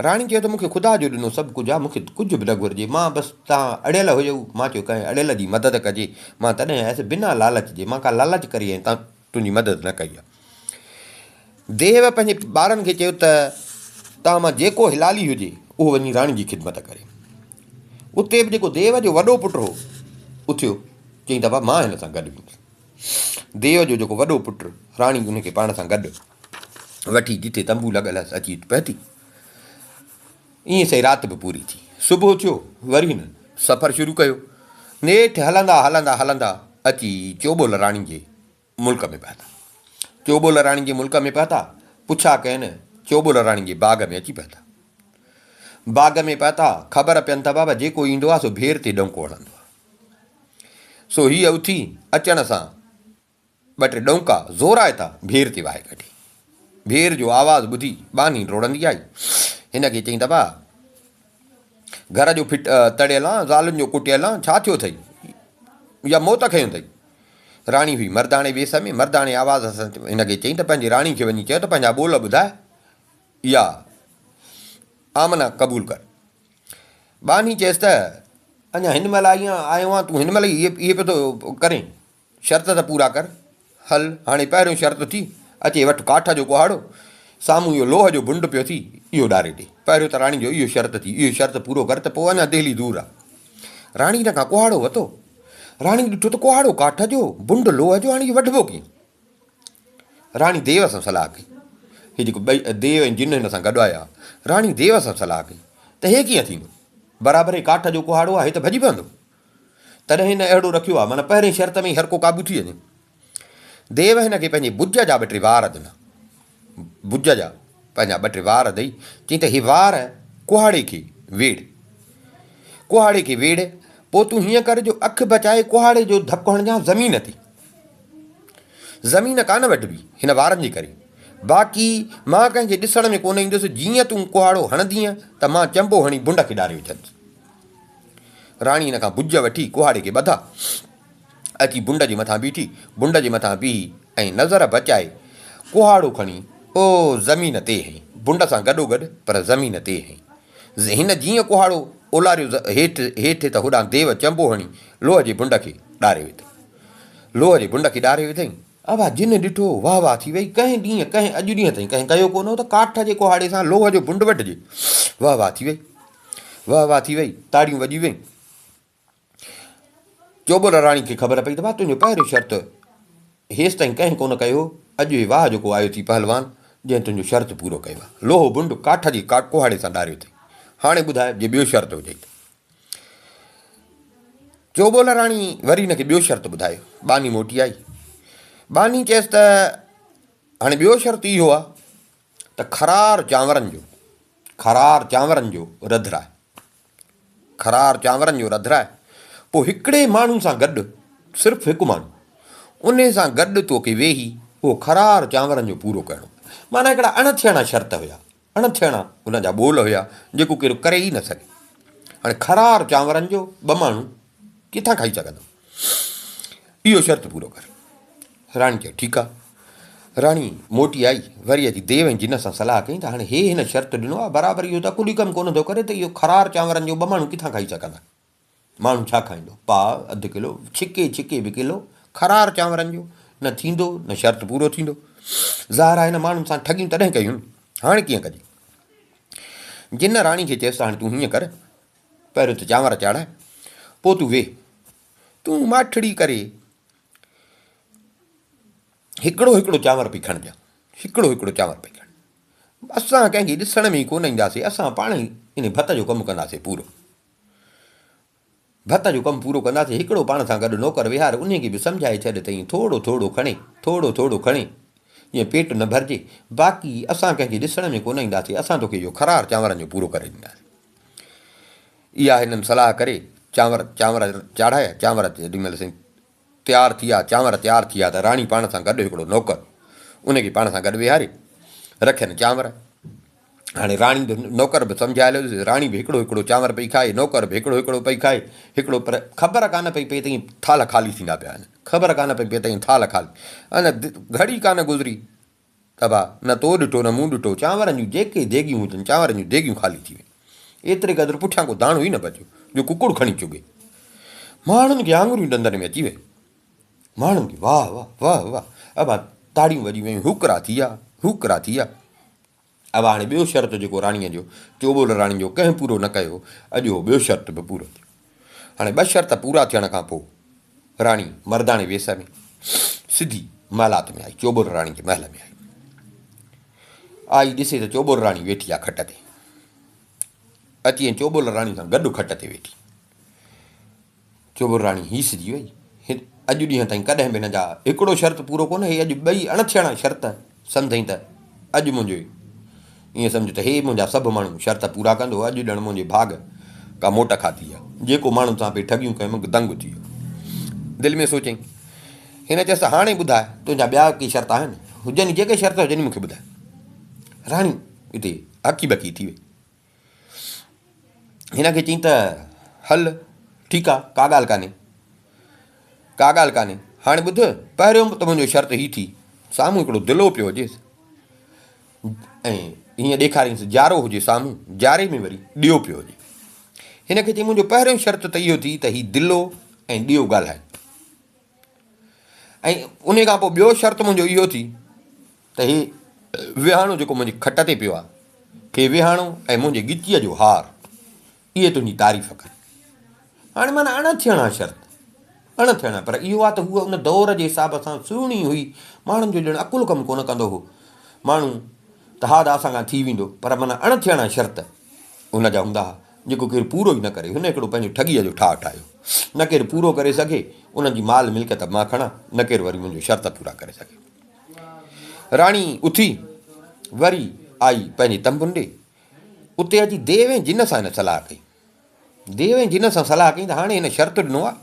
راڻي چيو ته مون کي خدا جو ڏنو سڀ ڪجهه آ، مون کي ڪجهه به نه گهرجي، مان بس توهان اڙيل هيو، مان چيو ڪنهن اڙيل جي مدد ڪجي، مان تڏهن آيس بنا لالچ جي، مان ڪا لالچ ڪري ۽ تنهنجي مدد نه ڪئي آ. ديو پنهنجي ٻارن کي چيو ته توهان مان جيڪو حلالي هجي اهو وڃي راڻي جي خدمت ڪري. اتي به جيڪو ديو جو وڏو پٽ هو اٿيو چيائين ته بابا مان هن سان گڏ ويندس. ديو جو جيڪو وڏو پٽ راڻي ان کي پاڻ سان گڏ وٺي جتي تنبو لڳل هئس اچي پهتي. ائين سهي رات به پوري ٿي. صبح ٿيو وري هنن سفر شروع ڪيو. نيٺ هلندا هلندا هلندا اچي چوٻول راڻي جي ملڪ ۾ پهتا. چوٻول راڻي جي ملڪ ۾ پهتا، پڇا ڪين، چوٻول راڻي جي باغ ۾ اچي پهتا. باغ ۾ پهتا، خبر پين ته بابا جيڪو ايندو آ سو ڀير تي ڏونڪو هڻندو آ. سو هيء اٿي اچڻ سان ٻه ٽي ڏونڪا زورائتا ڀير تي وهائي ڪڍي. ڀير جو آواز ٻڌي ٻانهي ڊوڙندي آئي. هن کي چيائين ته ڀاء! گهر جو ڦٽ تڙيل آن، زالن جو ڪٽيل آن، ڇا ٿيو اٿئي؟ يا موت کنيو اٿئي؟ راڻي هئي مرداڻي ويس ۾، مرداڻي آواز سان هن کي چيائين ته پنهنجي راڻي کي وڃي چئه ته پنهنجا ٻول ٻڌاء يا آمنا قبول ڪر. ٻانهي چيس ته اڃا هن مهل آئي آيو آهيان، تون هن مهل ئي اهي پيو ٿو ڪرين؟ شرط ته پورا ڪر. هل، هاڻي پهريون شرط ٿي، اچي وٺ ڪاٺ جو ڪهاڙو، سامهون اهو لوهه جو بنڊ پيو ٿي، اهو ڏاري ڏي. پهريون ته راڻي جو اهو شرط ٿي، اهو شرط پورو ڪر ته پوء اڃا دهلي دور آ. راڻي هن کان ڪهاڙو وتو. راڻي ڏٺو ته ڪهاڙو ڪاٺ جو، بنڊ لوهه جو، هاڻي اهو وڍبو ڪيئن؟ راڻي ديو سان صلاح ڪئي. هي جيڪو ٻئي ديو ۽ جن هن سان گڏ آيا. راڻي ديو سان صلاح ڪئي ته هي ڪيئن ٿيندو؟ برابر هي ڪاٺ جو ڪهاڙو آ، هي ته ڀڄي پوندو. تڏهن هن اهڙو رکيو آهي، معنيٰ پهرين شرط ۾ ئي هر ڪو قابو ٿي وڃي. ديو هن کي پنهنجي بج جا ٻه ٽي وار ڏنا. بج جا پنهنجا ٻه ٽي وار ڏئي چيائين ته هي وار ڪهاڙي کي ويڙهه. ڪهاڙي کي ويڙهه، پوء تون هيئن ڪر جو اک بچائي ڪهاڙي جو ڌڪ هڻجان زمين تي. زمين ڪانه وڍبي هن وارن جي ڪري. باقي مان ڪنهن کي ڏسڻ ۾ ڪونه ايندس، جيئن تون ڪهاڙو هڻندينء ته مان چنبو هڻي بنڊ کي ڏاري وجهندس. راڻي هن کان بج وٺي ڪهاڙي کي ٻڌا. اچي بنڊ جي مٿان بيٺي. بنڊ جي مٿان بيهي ۽ نظر بچائي ڪهاڙو کڻي او زمين تي هنئي. بنڊ سان گڏوگڏ پر زمين تي هنئي. هن جيئن ڪهاڙو اولاريو هيٺ هيٺ ته هوڏانهن ديو چنبو هڻي لوهه جي بنڊ کي ڏاري وڌو. لوهه جي بنڊ کي ڏاري وڌائين. ابا جن ڏٺو واهه واهه ٿي وئي. ڪنهن ڏينهن ڪنهن اڄ ڏينهن تائين ڪنهن ڪيو ڪونه هو ته ڪاٺ جي ڪهاڙي سان لوهه جو بنڊ وڍجي. واهه واهه ٿي وئي. واهه واهه ٿي وئي، تاڙيون وڄي ويون. چوٻول راڻي کي خبر پئي ته ڀاء تنهنجو پهريون شرط هيستائين ڪنهن ڪونه ڪيو هو، اڄ هي واهه جو ڪو آيو ٿي پهلوان، جنهن تنهنجو شرط پورو ڪيو آهي. لوهو بنڊ ڪاٺ جي ڪهاڙي سان ڏاريو اٿئي. هاڻي ٻڌاء جي ٻيو شرط هجئي ته. چوٻول راڻي وري هن کي ٻيو شرط ٻڌايو. ٻانهي موٽي آئي. ٻانهي چيس ته هاڻي ٻيو شرط اهو آهي ته خرار چانورن جو خرار چانورن جو رڌراء خرار چانورن جو رڌراء پوء هڪڙي ماڻهو سان گڏ صرف هڪ ماڻهو ان سان گڏ توکي ويهي اهو خرار چانورن جو پورو ڪرڻو معنيٰ هڪڙا اڻ ٿيڻا شرط هيا اڻ ٿيڻا ان جا ٻول هيا جيڪو ڪير ڪري ئي نه سگهي هاڻي خرار چانورن جو ٻه ماڻهو ڪٿان کائي سگهندو اهو شرط پورو ڪر راڻي چيو، ٺيڪ آ. راڻي موٽي آئي، وري اچي ديو ۽ جن سان صلاح ڪيائين ته هاڻي هي هن شرط ڏنو آ، برابر اهو ته عقلي ڪم ڪونه ٿو ڪري ته اهو خرار چانورن جو ٻه ماڻهو ڪٿان کائي سگهندا؟ ماڻهو ڇا کائيندو؟ پاء، اڌ ڪلو، ڇڪي ڇڪي به ڪلو خرار چانورن جو نه ٿيندو، نه شرط پورو ٿيندو. ظاهر آهي هن ماڻهن سان ٺڳيون تڏهن ڪيون، هاڻي ڪيئن ڪجي؟ جن راڻي کي چيس ته هاڻي تون هيئن ڪر، پهريون ته چانور چاڙهه، پوء تون ويهه، تون ماٺڙي ڪري هڪڙو هڪڙو چانور پئي کڻجان، هڪڙو هڪڙو چانور پئي کڻ. اسان ڪنهن کي ڏسڻ ۾ ئي ڪونه اينداسين، اسان پاڻ ئي ان ڀت جو ڪم ڪنداسين پورو. ڀت جو ڪم پورو ڪنداسين، هڪڙو پاڻ سان گڏ نوڪر ويهار، انهي کي به سمجهائي ڇڏ ته ائين ٿورو ٿورو کڻي، ٿورو ٿورو کڻي، جيئن پيٽ نه ڀرجي. باقي اسان ڪنهن کي ڏسڻ ۾ ڪونه اينداسين، اسان توکي اهو خرار چانورن جو پورو ڪري ڏينداسين. اها هنن صلاح ڪري چانور چانور چاڙهايا، چانور جيڏي مهل سائين تيار ٿيا، چانور تيار ٿيا ته راڻي پاڻ سان گڏ هڪڙو نوڪر ان کي پاڻ سان گڏ ويهاري رکين چانور. هاڻي راڻي به نوڪر به سمجهايل هيس، راڻي به هڪڙو هڪڙو چانور پئي کائي، نوڪر به هڪڙو هڪڙو پئي کائي، هڪڙو پر خبر ڪانه پئي پئي ته ائين ٿالهه خالي ٿيندا پيا وڃن، خبر ڪانه پئي پئي ته ائين ٿالهه خالي، اڃا گهڙي ڪانه گذري ابا، نه تو ڏٺو نه مون ڏٺو، چانورن جون جيڪي ديڳيون هجن، چانورن جون ديڳيون خالي ٿي ويون. ايتري قدر پٺيان ڪو داڻو ئي نه بچيو، جو ڪڪڙ کڻي چڳي. ماڻهن کي آڱريون ڏندن ۾ اچي ويون. ماڻهن کي واهه واهه، واهه واهه، ابا تاڙيون وڄي ويون، هوڪرا ٿي ويا، هوڪرا ٿي ويا. ابا هاڻي ٻيو شرط جيڪو راڻيء جو، چوٻول راڻي جو ڪنهن پورو نه ڪيو، اڄ اهو ٻيو شرط به پورو ٿيو. هاڻي ٻه شرط پورا ٿيڻ کان پوء راڻي مرداڻي ويس ۾ سڌي محلات ۾ آئي، چوٻول راڻي جي محل ۾ آئي. آئي ڏسي ته چوٻول راڻي ويٺي آ کٽ تي. اچي ۽ چوٻول راڻي سان گڏ کٽ تي ويٺي. چوٻول راڻي هيسجي وئي. اڄ ڏينهن تائين ڪڏهن به هن جا هڪڙو شرط پورو ڪونه، هي اڄ ٻئي اڻ ٿيڻا شرط سمجهئين ته اڄ منهنجو ائين سمجهه ته هي منهنجا سڀ ماڻهو شرط پورا ڪندو، اڄ ڄڻ منهنجي ڀاڳ ڪا موٽ کاڌي آ، جيڪو ماڻهن سان پئي ٺڳيون ڪيم دنگ ٿي ويو. دل ۾ سوچيائين. هن چيس ته هاڻي ٻڌاء تنهنجا ٻيا ڪي شرط آهن؟ هجن جيڪي شرط هجن مون کي ٻڌاء. راڻي اتي هڪي ٻڪي ٿي وئي. هن کي چيائين ته هل ٺيڪ آ ڪا ڳالهه ڪانهي ڪا ڳالهه ڪانهي هاڻي ٻڌ پهريون ته منهنجو شرط هي ٿي سامهون هڪڙو دلو پيو هجيس ۽ هيئن ڏيکارينس جارو هجي سامهون جاري ۾ وري ڏيئو پيو هجي هن کي چيائين منهنجو پهريون شرط ته اهو ٿي ته هي دلو ۽ ڏيئو ڳالهائي ۽ ان کان پوء ٻيو شرط منهنجو اهو ٿي ته هي ويهاڻو جيڪو منهنجي کٽ تي پيو آهي، هي ويهاڻو ۽ منهنجي ڳچيء جو هار، اهي تنهنجي تعريف ڪن. هاڻي معنيٰ اڻ ٿيڻا شرط، اڻ ٿيڻا، پر اهو آهي ته هوء ان دور جي حساب سان سهڻي هئي، ماڻهن جو ڄڻ عقل ڪم ڪونه ڪندو هو. ماڻهو ته ها ته اسان کان ٿي ويندو، پر معنيٰ اڻ ٿيڻا شرط هن جا هوندا ها، جيڪو ڪير پورو ئي نه ڪري. هن هڪڙو پنهنجو ٺڳيء جو ٺاهه ٺاهيو. نه ڪير پورو ڪري سگهي، انهن جي مال ملڪيت مان کڻان، نه ڪير وري منهنجو شرط پورا ڪري سگهي. راڻي اٿي وري آئي پنهنجي تنبن ڏي. اتي اچي ديو ۽ جن سان هن صلاح ڪئي. ديو ۽ جن سان صلاح ڪئي ته هاڻي هن شرط ڏنو آهي،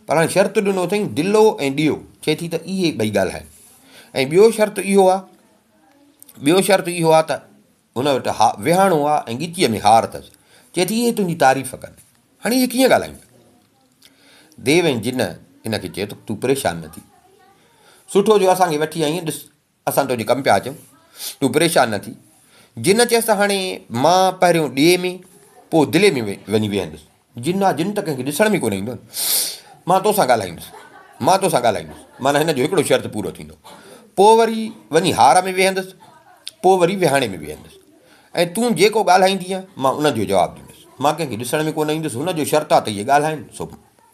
پر هاڻي شرط ڏنو اٿئين دلو ۽ ڏيئو، چئي ٿي ته اهي ٻئي ڳالهائن ۽ ٻيو شرط اهو آهي، ٻيو شرط اهو آهي ته هن وٽ ويهاڻو آهي ۽ ڳچيء ۾ هار اٿس، چئي ٿي اهي تنهنجي تعريف ڪن. هاڻي اهي ڪيئن ڳالهائيندا؟ ديو ۽ جن هن کي چيو ته تون پريشان نه ٿي. سٺو جو اسان کي وٺي آئين، ڏس اسان تنهنجي ڪم پيا اچون، تون پريشان نه ٿي. جن چيس ته هاڻي مان پهريون ڏيئي ۾ پوء دلي ۾ وڃي ويهندس. جن آ جن ته ڪنهن کي ڏسڻ ۾ ڪونه ايندو آهن. مان توسان ڳالهائيندس، مان توسان ڳالهائيندس. معنيٰ هن جو هڪڙو شرط پورو ٿيندو. پوء وري وڃي هار ۾ ويهندس، پوء وري ويهاڻي ۾ ويهندس. ۽ تون جيڪو ڳالهائيندينء، مان ان جو جواب ڏيندس. مان ڪنهن کي ڏسڻ ۾ ڪونه ايندس. هن جو شرط آ ته اهي ڳالهائين، سو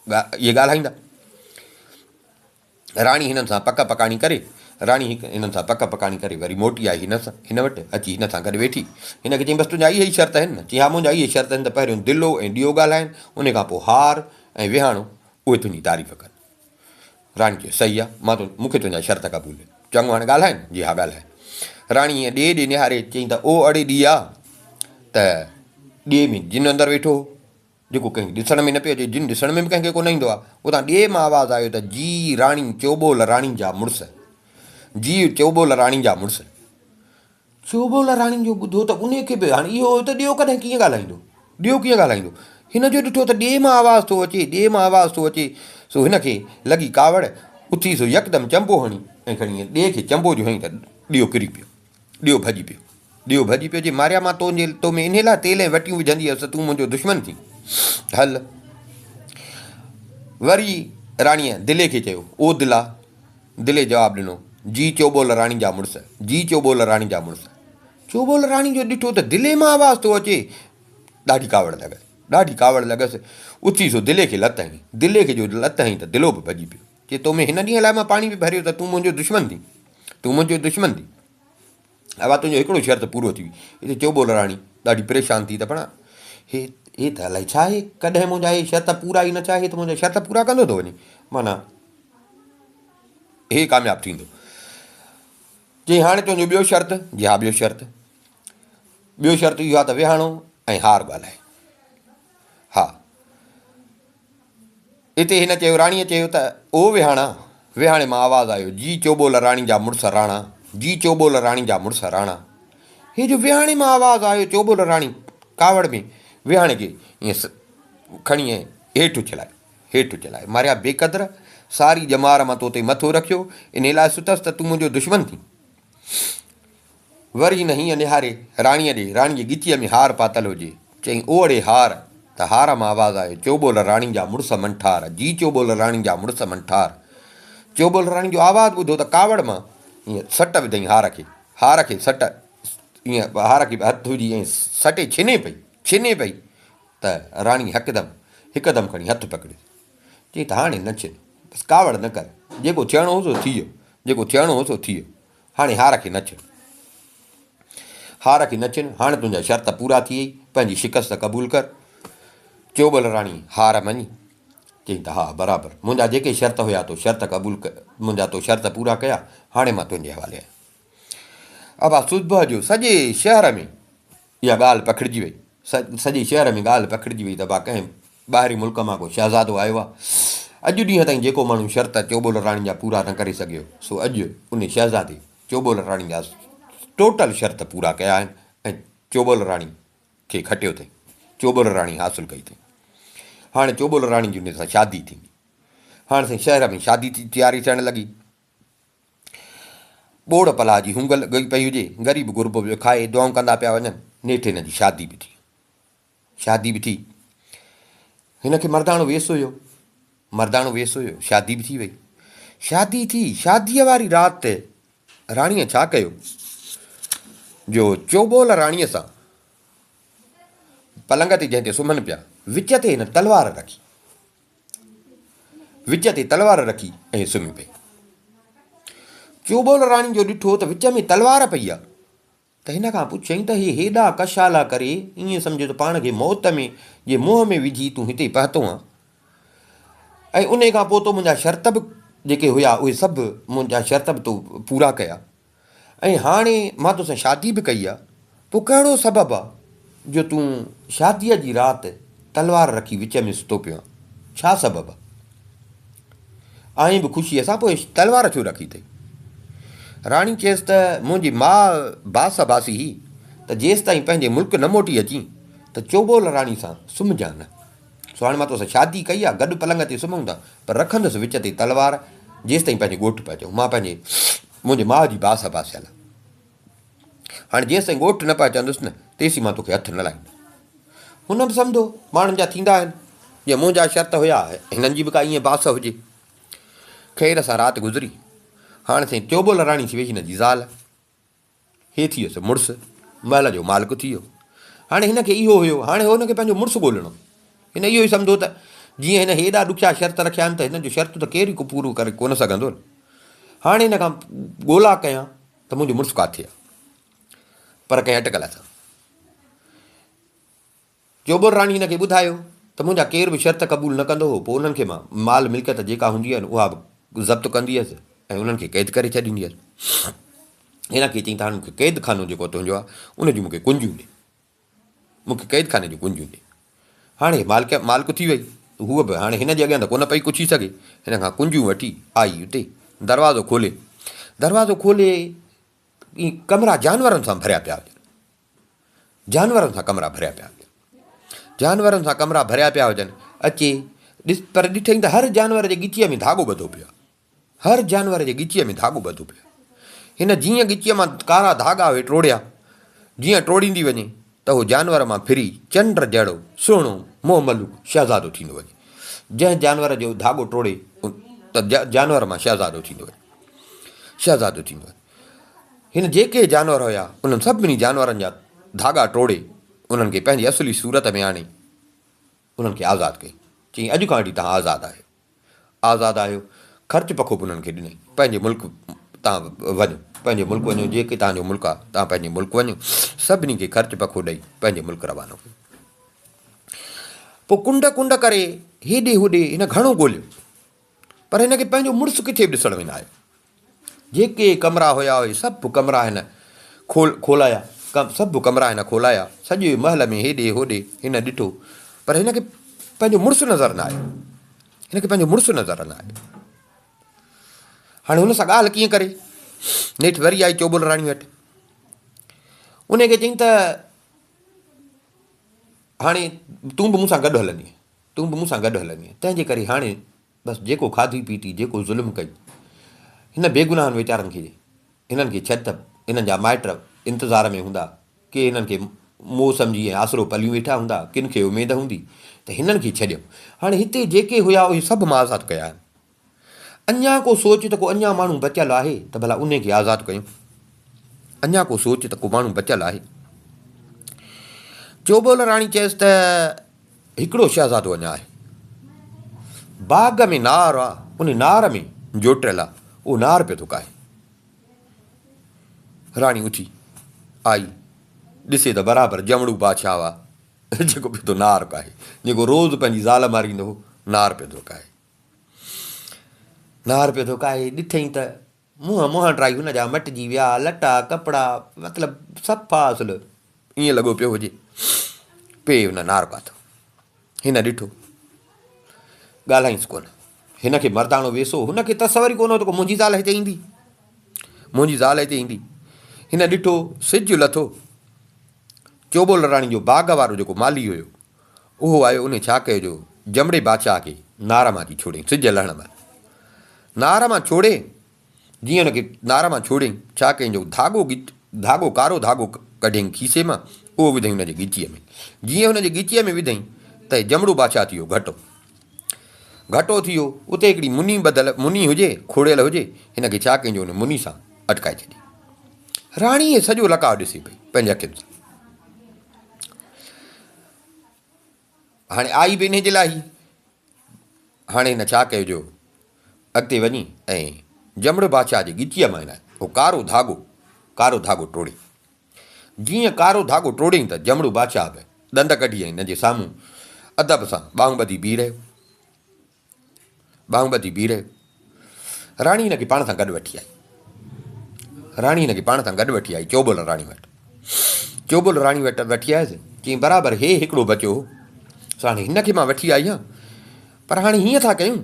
اهي ڳالهائيندا. راڻي هنن سان پڪ پڪاڻي ڪري، راڻي هڪ هنن سان پڪ پڪاڻي ڪري وري موٽي آئي هن سان هن وٽ اچي هن سان گڏ ويٺي. هن کي چيائين بس تنهنجا اهي ئي شرط آهن نه؟ چيائين ها منهنجا اهي شرط آهن ته پهريون دلو ۽ ڏيئو ڳالهائين، ان کان پوء هار ۽ ويهاڻو اهي تنهنجي تعريف ڪن. راڻي چيو صحيح آهي مان مون کي تنهنجا شرط قبول آهن. چڱو هاڻي ڳالهائين؟ جي ها ڳالهائين. راڻي ائين ڏيئي ڏي نهاري چيائين ته او اڙي ڏيئا ته ڏيئي ۾ جن اندر ويٺو هو. جيڪو ڪنهن کي ڏسڻ ۾ نه پيو اچي، جن ڏسڻ ۾ به ڪنهن کي ڪونه ايندو آهي. اتان ڏيئي مان آواز آيو ته جي راڻي چوٻول راڻي جا مڙس، جي چوٻول راڻي جا مڙس. چوٻول راڻي جو ٻڌو ته انهي کي به هاڻي اهو هيو ته ڏيئو ڪڏهن ڪيئن ڳالهائيندو، ڏيئو ڪيئن ڳالهائيندو. هن جو ڏٺو ته ڏيئي مان آواز ٿو اچي، ڏيئي مان آواز ٿو اچي، سو هن کي لڳي ڪاوڙ، اٿي سو يڪدم چنبو هڻي ۽ کڻي ڏيئي کي چنبو جو هنئي ته ڏيئو ڪري پيو. ڏيئو ڀڄي پيو. ڏيئو ڀڄي پيو، چي، ماريا مان تنهنجي تو ۾ انهيء لاء تيل ۽ وٽيون وجهندي هيس ته تون منهنجو دشمن ٿين. هل. وري راڻيء دلي کي چيو، او دلا! دلي جواب ڏنو، جي چوٻول راڻي جا مڙس، جي چوٻول راڻي جا مڙس. چوٻول راڻي جو ڏٺو ته دلي مان آواز ٿو اچي، ڏاڍي ڪاوڙ لڳس، ڏاڍي ڪاوڙ لڳس، اٿي سو دلي کي لت هنئي. دلي کي جو لت هنئي ته دلو به ڀڄي پيو. چي، تو ۾ هن ڏينهن لاء مان پاڻي به ڀريو ته تون منهنجو دشمن ٿين. تون منهنجو دشمن ٿي. ابا تنهنجو هڪڙو شرط پورو ٿي ويو. اتي چوٻول راڻي ڏاڍي پريشان ٿي ته پڻا هي هي ته الائي ڇا آهي، ڪڏهن منهنجا هي شرط پورا ئي نه ٿيا، هي ته منهنجا شرط پورا ڪندو ٿو وڃي، معنيٰ هي ڪامياب ٿيندو. چيائين هاڻي تنهنجو ٻيو شرط؟ جي ها ٻيو شرط. ٻيو شرط اهو آهي ته ويهاڻو ۽ هار ڳالهائي. ها. اتي هن چيو، راڻيء چيو ته، او ويهاڻا! ويهاڻي مان آواز آيو، جي چوٻول راڻي جا مڙس راڻا، جي چوٻول راڻي جا مڙس راڻا. هي جو ويهاڻي مان آواز آيو، چوٻول راڻي ڪاوڙ ۾ ويهاڻي کي ائين کڻي ۽ هيٺ اڇلايو، هيٺ اڇلايو. ماريا بيقدر! ساري ڄمار مان تو تي مٿو رکيو، انهيء لاء ستس ته تون منهنجو دشمن ٿين. وري هن هيئن نهاري راڻيء ڏي، راڻيء جي ڳچيء ۾ هار پاتل هجي. چيائين، او اڙي هار! ته هار مان آواز آيو، چوٻول راڻي جا مڙس منٺار، جي چوٻول راڻي جا مڙس منٺار. چوٻول راڻي جو آواز ٻڌو ته ڪاوڙ مان ائين سٽ وڌائين هار کي، هار کي سٽ ائين هار کي هٿ وجهي ائين سٽي ڇني پئي، ڇني پئي ته راڻي هڪدم، هڪدم کڻي هٿ پڪڙيس. چيائين ته هاڻي نه ڇن، بس ڪاوڙ نه ڪر، جيڪو ٿيڻو هو سو ٿي ويو، جيڪو ٿيڻو هو سو ٿي ويو. هاڻي هار کي نه ڇن. هار کي نه ڇن، هاڻ تنهنجا شرط پورا ٿي ويئي، پنهنجي شڪست قبول ڪر. چوٻل راڻي هار مڃي. چيائين ته ها برابر، منهنجا جيڪي شرط هيا تو شرط قبول منهنجا تو شرط پورا ڪيا، هاڻي مان تنهنجي حوالي آهيان. ابا صبح جو سڄي شهر ۾ اها ڳالهه پکڙجي وئي. سڄي شهر ۾ ڳالهه پکڙجي وئي ته ابا ڪنهن ٻاهرين ملڪ مان ڪو شهزادو آيو آهي. اڄ ڏينهن تائين جيڪو ماڻهو شرط چوٻول راڻي جا پورا نه ڪري سگهيو، سو اڄ ان شهزادي چوٻول راڻي جا ٽوٽل شرط پورا ڪيا آهن ۽ چوٻول راڻي کي کٽيو اٿئي. چوٻول راڻي حاصل ڪئي اٿئي. هاڻي چوٻول راڻي جي ان سان شادي ٿيندي. هاڻ سائين شهر ۾ شادي جي تياري ٿيڻ لڳي. ٻوڙ پلاء جي هونگ لڳي پئي هجي. غريب غربو پيو کائي، دعائون ڪندا پيا وڃن. نيٺ هن جي شادي به ٿي. شادي به ٿي. هن کي مرداڻو ويس هيو. مرداڻو ويس هيو. شادي به ٿي وئي. شادي ٿي. شاديء واري رات راڻيء ڇا ڪيو جو چوٻول راڻيء سان پلنگ تي جنهن تي سمهن پيا، وچ تي هن تلوار رکي. وچ تي تلوار رکي ۽ سمهي پئي. چوٻول راڻي جو ڏٺو ته وچ ۾ تلوار پئي آ ته هن کان پڇيائين ته هي هيڏا ڪشالا ڪري ائين سمجهه ته پاڻ کي موت ۾ جي منهن ۾ وجهي تون هتي پهتو آن ۽ انهي کان پوء تو منهنجا شرط به جيڪي هيا اهي سڀ منهنجا شرط به تو پورا ڪيا ۽ هاڻي مان توسان شادي به ڪئي آ، پوء ڪهڙو سبب آ جو تون شاديء جي رات تلوار رکي وچ ۾ ستو پيو آن؟ ڇا سبب آ؟ آئين به خوشيء سان پوء تلوار ڇو رکي اٿئي؟ راڻي چيس ته منهنجي ماء باس باسي هئي ته جيستائين پنهنجي ملڪ نه موٽي اچين ته چوٻول راڻي سان سمهجان نه. سو هاڻي مان توسان شادي ڪئي آ، گڏ پلنگ تي سمهون ٿا، پر رکندس وچ تي تلوار، جيستائين پنهنجي ڳوٺ پهچون. مان پنهنجي منهنجي ماء جي باس باسيل آ. هاڻي جيستائين ڳوٺ نه پهچندس نه، تيسين مان توکي هٿ نه لائيندس. هن به سمجهو، ماڻهن جا ٿيندا آهن. جيئن منهنجا شرط هيا، هنن جي به ڪا ائين باس هجي. خير سان رات گذري. هاڻ سائين چوٻول راڻي ٿي وئي هن جي زال. هي ٿي ويس مڙس، محل جو مالڪ ٿي ويو. هاڻي هن کي اهو هيو، هاڻي هن کي پنهنجو مڙس ڳولڻو. هن اهو ئي سمجهيو ته جيئن هن هيڏا ڏکيا شرط رکيا آهن ته هن جو شرط ته ڪير ئي ڪو پورو ڪري ڪونه سگهندو. هاڻي هن کان ڳولا ڪيان ته منهنجو مڙس ڪاٿي آهي. پر ڪنهن اٽڪل سان. چوٻول راڻي هن کي ٻڌايو ته منهنجا ڪير به شرط قبول نه ڪندو هو، پوء انهن کي مان مال ملڪيت جيڪا هوندي هين اها به ضبط ڪندي هيس ۽ انهن کي قيد ڪري ڇڏيندي هيس. هن کي چيائين ته هاڻي مون کي قيد خانو جيڪو تنهنجو آهي ان جون مون کي ڪنجيون ڏي. مون کي قيد خاني جون ڪنجيون ڏي. هاڻي مالڪ مالڪ ٿي وئي. هوء به هاڻي هن جي اڳيان ته ڪونه پئي ڪڇي سگهي. هن کان ڪنجيون وٺي آئي اتي دروازو کولي. دروازو کولي ڪمرا جانورن سان ڀريا پيا هجن. جانورن سان ڪمرا ڀريا پيا هجن. جانورن سان ڪمرا ڀريا پيا هجن. اچي ڏس پر ڏٺائين ته هر جانور جي ڳچيء ۾ ڌاڳو ٻڌو پيو آهي. هر جانور جي ڳچيء ۾ ڌاڳو ٻڌو پيو آهي. هن جيئن ڳچيء مان ڪارا ڌاڳا اهي ٽوڙيا، جيئن ٽوڙيندي وڃي ته اهو جانور مان ڦري چنڊ جهڙو سهڻو منهن ملوڪ شهزادو ٿيندو وڃي. جنهن جانور جو ڌاڳو ٽوڙي ته جانور مان شهزادو ٿيندو وڃي. شهزادو ٿيندو وڃي. هن جيڪي جانور هيا، انهن سڀني جانورن جا ڌاڳا ٽوڙي، انهن کي پنهنجي اصلي صورت ۾ آڻي، انهن کي آزاد ڪيائين. چيائين، اڄ کان وٺي توهان آزاد آهيو. آزاد آهيو. خرچ پکو به انهن کي ڏنائين. پنهنجي ملڪ توهان وڃو. پنهنجي ملڪ وڃو، جيڪي توهان جو ملڪ آهي، توهان پنهنجي ملڪ وڃو. سڀني کي خرچ پکو ڏئي، پنهنجي ملڪ روانو ڪيو. پوء ڪنڊ ڪنڊ ڪري، هيڏي هوڏي هن گهڻو ڳوليو. پر هن کي پنهنجو مڙس ڪٿي به ڏسڻ ۾ نه آيو. جيڪي ڪمرا هيا اهي سڀ ڪمرا هن کول کولايا، سڀ ڪمرا هن کولايا، سڄي محل ۾ هيڏي هوڏي هن ڏٺو، پر هن کي پنهنجو مڙس نظر نه آيو. هن کي پنهنجو مڙس نظر نه آيو. هاڻي هن سان ڳالهه ڪيئن ڪري؟ نيٺ وري آئي چوٻول راڻي وٽ. ان کي چيائين ته هاڻي تون به مون سان گڏ هلندينء. تون به مون سان گڏ هلندينء، تنهن جي ڪري هاڻي بس جيڪو کاڌي پيتي، جيڪو ظلم ڪئي، هن بيگناهن ويچارن کي، هنن کي ڇڏ ته هنن جا مائٽ انتظار ۾ هوندا، ڪي هنن کي موهه سمجهي ۽ آسرو پليون ويٺا هوندا، ڪن کي اميد هوندي ته هنن کي ڇڏيم. هاڻي هتي جيڪي هيا اهي سڀ مان آزاد ڪيا آهن. اڃا ڪو سوچ ته ڪو اڃا ماڻهو بچيل آهي ته ڀلا انهي کي آزاد ڪيون. اڃا ڪو سوچ ته ڪو ماڻهو بچيل آهي. چوٻول راڻي چيس ته هڪڙو شهزادو اڃا آهي. باغ ۾ نار آ، ان نار ۾ جوٽيل آ، اهو نار پيو ٿو ڪاهي. راڻي اٿي آئي، ڏسي ته برابر جمڙو بادشاهه آ، جيڪو پيو ٿو نار ڪاهي، جيڪو روز پنهنجي زال ماريندو هو، نار پيو ٿو ڪاهي. نار پيو ٿو ڪاهي، ڏٺئين ته منهن مهانڊرا ئي هن جا مٽجي ويا، لٽا ڪپڙا مطلب صفا اصل ائين لڳو پيو هجي. پئي هن نار پاتو. هن ڏٺو. ڳالهائينس ڪونه. هن کي مرداڻو ويس هو. هن کي تصور ئي ڪونه هو ته ڪو منهنجي زال هتي ايندي. منهنجي زال هتي ايندي. هن ڏٺو سج لٿو. چوٻول راڻي جو باغ وارو جيڪو مالهي هيو، اهو آيو. انهي ڇا ڪيو جو جمڙي بادشاهه کي نار مان اچي ڇوڙيائين. سج لهڻ مهل نار مان ڇوڙي، جيئن ان کي نار مان ڇوڙيائين، ڇا ڪيائين جو ڌاڳو ڳچ ڌاڳو ڪارو ڌاڳو ڪڍيائين کيسي مان، اهو وڌائين هن جي ڳچيء ۾. جيئن هن جي ڳچيء ۾ وڌائين ته جمڙو بادشاهه ٿي ويو گهٽو. گهٽو ٿي ويو. اتي هڪڙي مني ٻڌل مني هجي، کوڙيل هجي، هن کي ڇا ڪيائين جو ان مني سان اٽڪائي ڇڏيائين. راڻي هي سڄو لقاء ڏسي پئي پنهنجي اکين سان. هاڻي آئي به انهي جي لاء هئي. هاڻي هن ڇا ڪيو جو اڳتي وڃي ۽ جمڙو بادشاهه جي ڳچيء مان هن اهو ڪارو ڌاڳو ڪارو ڌاڳو ٽوڙي. جيئن ڪارو ڌاڳو ٽوڙيائين ته جمڙو بادشاهه به ڏند ڪڍي ۽ هن جي سامهون ادب سان ٻانهون ٻڌي بيهي رهيو. ٻانهون ٻڌي بيهي رهيو. راڻي هن کي پاڻ سان گڏ وٺي آئي. راڻي هن کي پاڻ سان گڏ وٺي آئي چوٻول راڻي وٽ. چوٻول راڻي وٽ وٺي آيس. چيائين برابر هي هڪڙو بچيو هو. سو هاڻي هن کي مان وٺي آئي آهيان. پر هاڻي هيئن ٿا ڪيون.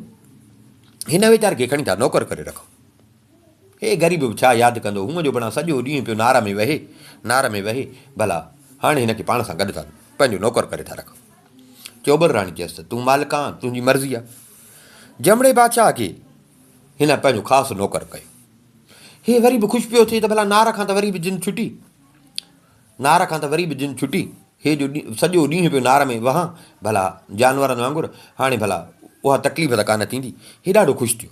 هن ويچاري کي کڻي ٿا نوڪر ڪري رکون. هي غريب به ڇا ياد ڪندو. هونء جو بڻا سڄو ڏينهن پيو نار ۾ وهي، نار ۾ وهي. ڀلا هاڻي هن کي پاڻ سان گڏ ٿا پنهنجو نوڪر ڪري ٿا رکون. چوٻر راڻي چيس ته تون مالڪ آن، تنهنجي مرضي آ. جمڙي بادشاهه کي هن پنهنجو خاص نوڪر ڪيو. هي وري به خوش پيو ٿئي ته ڀلا نار کان ته وري به جند ڇٽي. نار کان ته وري به جند ڇٽي. هي جو سڄو ڏينهن پيو نار ۾ وهان، ڀلا جانورن وانگر، هاڻي ڀلا اها تڪليف ته ڪانه ٿيندي. هي ڏاڍو خوش ٿيو.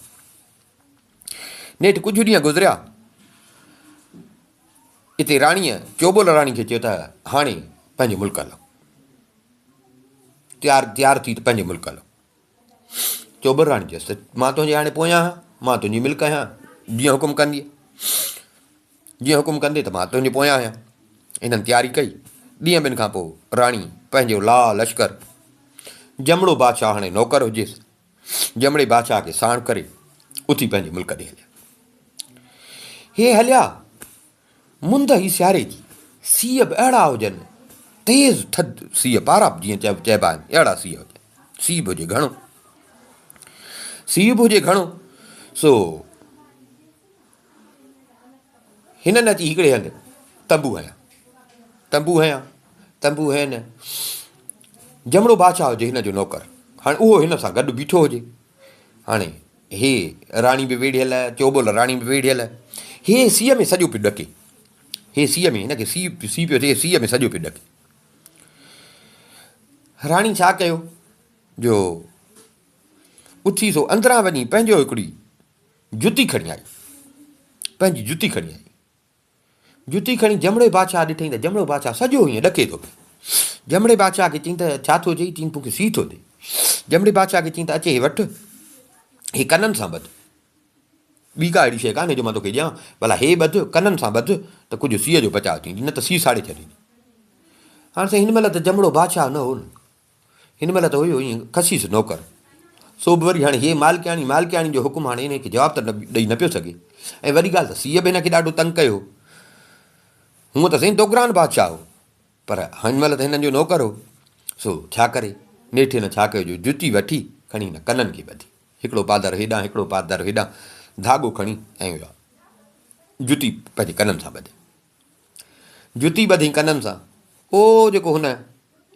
نيٺ ڪجهه ڏينهن گذريا. اتي راڻيء چوٻول راڻي کي چيو ته هاڻي پنهنجي ملڪ هلو. تيار تيار ٿي ته پنهنجي ملڪ هلو. چوٻول راڻي چيس ته مان تنهنجي هاڻي پويان آهيان، مان تنهنجي ملڪ آهيان، جيئن حڪم ڪندي جيئن حڪم ڪندي ته مان تنهنجي پويان آهيان. انهن تياري ڪئي. ڏينهن ٻن کان پوء راڻي پنهنجو لا لشڪر جمڙو بادشاهه هاڻي نوڪر هجيس جمڙي بادشاهه کي ساڻ ڪري اٿي پنهنجي ملڪ ڏي هليا. هي هليا مند هئي سياري جي، سيء به اهڙا هجن، تيز ٿڌ سيء پارا به جيئن چئبا آهن اهڙا سيء هجن، سيء به هجي گهڻو، سيء به هجي گهڻو، سو هنن اچي هڪڙي هنڌ تنبو هنيا، تنبو هنيا، تنبو هنين، جمڙو بادشاهه هجي هن جو نوڪر، هاڻي اهو هن سان گڏ بيٺو هجي، هاڻي هي راڻي به ويڙهيل، چوٻول راڻي به ويڙهيل، هي سيء ۾ سڄو پيو ڏڪي، هي سيء ۾ هن کي سيء سيء پيو ٿئي، سيء ۾ سڄو پيو ڏڪي. راڻي ڇا ڪيو جو اٿي سو اندران وڃي پنهنجو هڪڙي جتي کڻي آئي. پنهنجي جتي کڻي آئي. جتي کڻي جمڙي بادشاهه ڏٺئي ته جمڙو بادشاهه سڄو ائين ڏڪي ٿو پئي. جمڙي بادشاهه کي چئين ته ڇا ٿو چئي؟ چئين مون کي سيء ٿو ٿئي. جمڙي بادشاهه کي چئين ته اچي هي وٺ، هي ڪنن سان ٻڌ. ٻي ڪا اهڙي شيء ڪانهي جو مان توکي ڏيان، ڀلا هي ٻڌ، ڪنن سان ٻڌ ته ڪجهه سيء جو بچاء ٿيندي، نه ته سيء ساڙي ڇڏيندي. هاڻ سائين هن مهل ته جمڙو بادشاهه نه هو نه. هن مهل ته هيو ائين خسيس نوڪر، سو به وري هاڻي هيء مالڪياڻي، مالڪياڻي جو حڪم هاڻي انهيء کي جواب ته ڏئي نه پيو سگهي ۽ وڏي ڳالهه ته سيء به هن کي ڏاڍو تنگ ڪيو هو. هونء ته سائين دوگران بادشاهه هو، پر هن مهل ته هنن جو نوڪر هو، سو ڇا ڪري؟ نيٺ هن ڇا ڪيو جو جتي وٺي کڻي هن ڪنن کي ٻڌي، هڪڙو پادر هيڏانهن، هڪڙو پادر هيڏانهن، ڌاڳو کڻي ۽ اها جتي پنهنجي ڪنن سان ٻڌي. جتي ٻڌي ڪنن سان. او جيڪو هن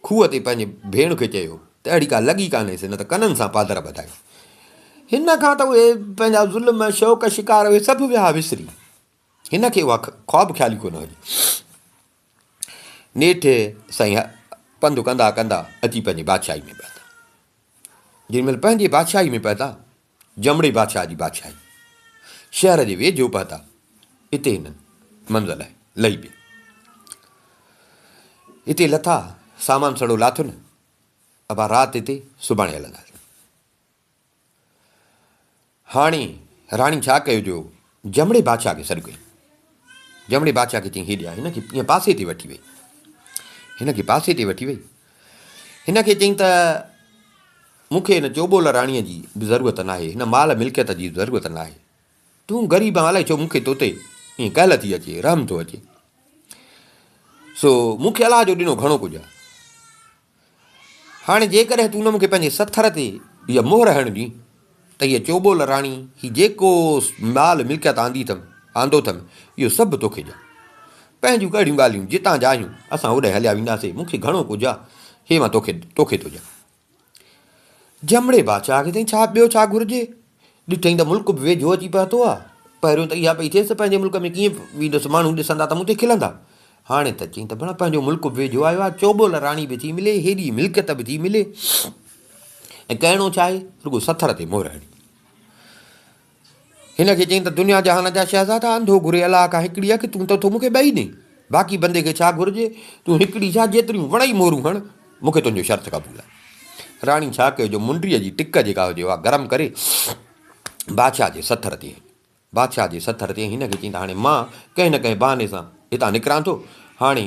کوهه تي پنهنجي ڀيڻ کي چيو ته اهڙي ڪا لڳي ڪانهيس نه ته ڪنن سان پادر ٻڌائي. هن کان ته اهي پنهنجا ظلم، شوق، شڪار اهي سڀ ويا وسري. هن کي اها خواب خيال ئي ڪونه هجي. نيٺ سائين پنڌ ڪندا ڪندا اچي پنهنجي بادشاهي ۾ پهتا. جنهن مهل پنهنجي بادشاهي ۾ پهتا جمڙي بادشاهه جي بادشاهي شهر جي ويجهو پهتا. اتي هنن منزل لهي پيا. اتي لٿا، سامان سڙو لاٿن، ابا رات اتي، سڀاڻي هلنداسين. هاڻي راڻي ڇا ڪيو جو جمڙي بادشاهه کي سڏ ڪيو. جمڙي بادشاهه کي چيائين هيڏي آ، هن کي ائين پاسي تي وٺي وئي. هن کي پاسي تي وٺي وئي. هن کي چيائين ته مون کي هن چوٻول راڻيء جي به ضرورت ناهي، هن مال ملڪيت جي به ضرورت ناهي. تون غريب آن الائي ڇو مون کي توتي ائين ڪهل ٿي اچي، رحم ٿو اچي. سو مون کي الله جو ڏنو گهڻو ڪجهه آهي. هاڻي جيڪڏهن تون نه مون کي پنهنجي سٿر تي هيء مهر هڻندين ته هيء چوٻول راڻي، هي جيڪو مال ملڪيت آندي اٿم، آندو اٿم، اهو سڀ توکي ڏيان. پنهنجون ڪهڙيون ڳالهيون، جتان جا آهيون، اسان اوڏانهن هليا وينداسين، مون کي گهڻو ڪجهه آ، هي مان توکي توکي ٿو ڏيان. جمڙي بادشاهه کي سائين ڇا ٻيو ڇا گهرجي؟ ڏٺائين ته ملڪ به ويجهو اچي پهتو آ. پهريون ته اها پئي ٿيس ته پنهنجي ملڪ ۾ ڪيئن ويندس، ماڻهو ڏسندا ته مون تي کلندا. هاڻي ته چيائين ته ڀلا پنهنجو ملڪ به ويجهو آيو آ، چوٻول راڻي به ٿي ملي، هيڏي ملڪيت به ٿي ملي ۽ ڪهڻو ڇا آهي، رڳو سٿر تي مهر هڻي. هن کي چيائين ته دنيا جهان جا شهزادا، انڌو گهري الله کان هڪڙي اک، تون ته ٿو مون کي ٻئي ڏين. باقي بندي کي ڇا گهرجي؟ تون هڪڙي ڇا جيتريون وڻئي مهرون هڻ، مون کي تنهنجو شرط قبول آهي. راڻي ڇا ڪيو جو منڊيء جي ٽڪ جيڪا هجي اها گرم ڪري بادشاهه جي سٿر تي هنئي. بادشاهه جي سٿر تي هن کي چيائين ته هاڻي مان ڪنهن نه ڪنهن بهاني سان هتان نڪران ٿو. هاڻي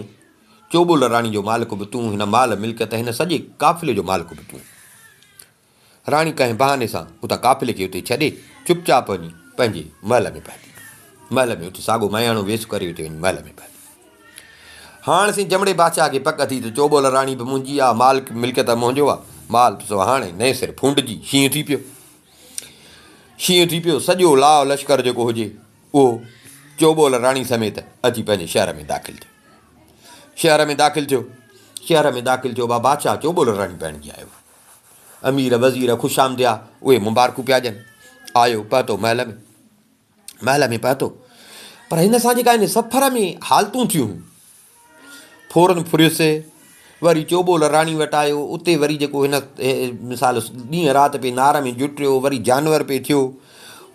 چوٻول راڻي جو مالڪ به تون، هن مال ملڪيت، هن سڄي قافلي جو مالڪ به تون. راڻي ڪنهن بهاني سان اتان قافلي کي اتي ڇڏي چپ چاپ وڃي پنهنجي محل ۾ پهتي. محل ۾ اتي ساڳو مياڻو ويس ڪري اتي وڃي محل ۾ پهتي. هاڻ سين جمڙي بادشاهه کي پڪ ٿي ته چوٻول راڻي به منهنجي آ، مال ملڪيت منهنجو آ. مال سو هاڻي نئين سر ڦونڊجي شينهن ٿي پيو. شينهن ٿي پيو، سڄو لاء لشڪر جيڪو هجي اهو چوٻول راڻي سميت اچي پنهنجي شهر ۾ داخل ٿيو. شهر ۾ داخل ٿيو. شهر ۾ داخل ٿيو با بادشاهه چوٻول راڻي پرڻجي آيو. امير وزير خوش آمديا اهي مبارڪون پيا ڏين. آيو پهتو محل ۾. محل ۾ پهتو پر هن سان جيڪا هن سفر ۾ حالتون ٿيون هيون فورن ڦريس وري چوٻول راڻي وٽ آيو اتي وري جيڪو هن مثال ڏينهن رات پئي نار ۾ جٽيو وري جانور پئي ٿيو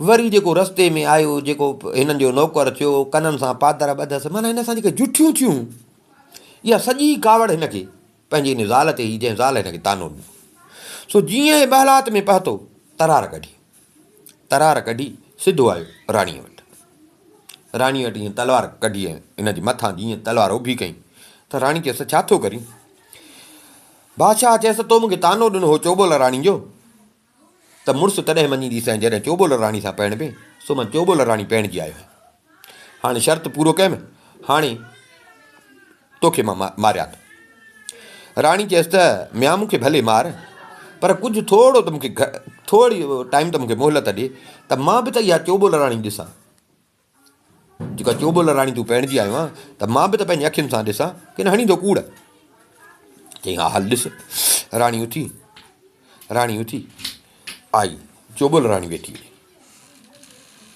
وري جيڪو رستي ۾ آيو جيڪو هنن جو نوڪر ٿيو ڪنن سان پادر ٻڌس معنيٰ هن سان جيڪي جٺيون ٿيون اها سڄي ڪاوڙ هن کي پنهنجي ان زال تي هئي جنهن زال هن کي طعنو ڏنو. سو جيئن ئي محلات ۾ پهتو، ترار ڪڍي. ترار ڪڍي سڌو آيو راڻيء وٽ. راڻيء وٽ ائين تلوار ڪڍي ۽ هن جي مٿان جيئن تلوار اڀي ڪئي ته راڻي چيس ته ڇا ٿو ڪرين؟ بادشاهه چيس ته تو مون کي طعنو ڏنو هو چوٻول راڻي جو. ته مڙس تڏهن مڃينديسانء جڏهن چوٻول راڻي سان پرڻبين، سو مان چوٻول راڻي پرڻجي آيو آهيان. هاڻي شرط پورو ڪيم، هاڻي توکي مان ماريان ٿو. راڻي چيس ته ميان مون کي ڀلي مار، پر ڪجهه ٿورو ته مون کي ٿوري ٽائيم ته مون کي مهلت ڏي ته مان به ته اها چوٻول راڻي ڏسان. جيڪا چوٻول راڻي تون پرڻجي آيو آن ته مان به ته پنهنجي اکين سان ڏسان ڪين هڻي ٿو ڪوڙ. چيائين ها هل ڏس. راڻي اٿي، راڻي اٿي آئي، چوٻول راڻي ويٺي هجي.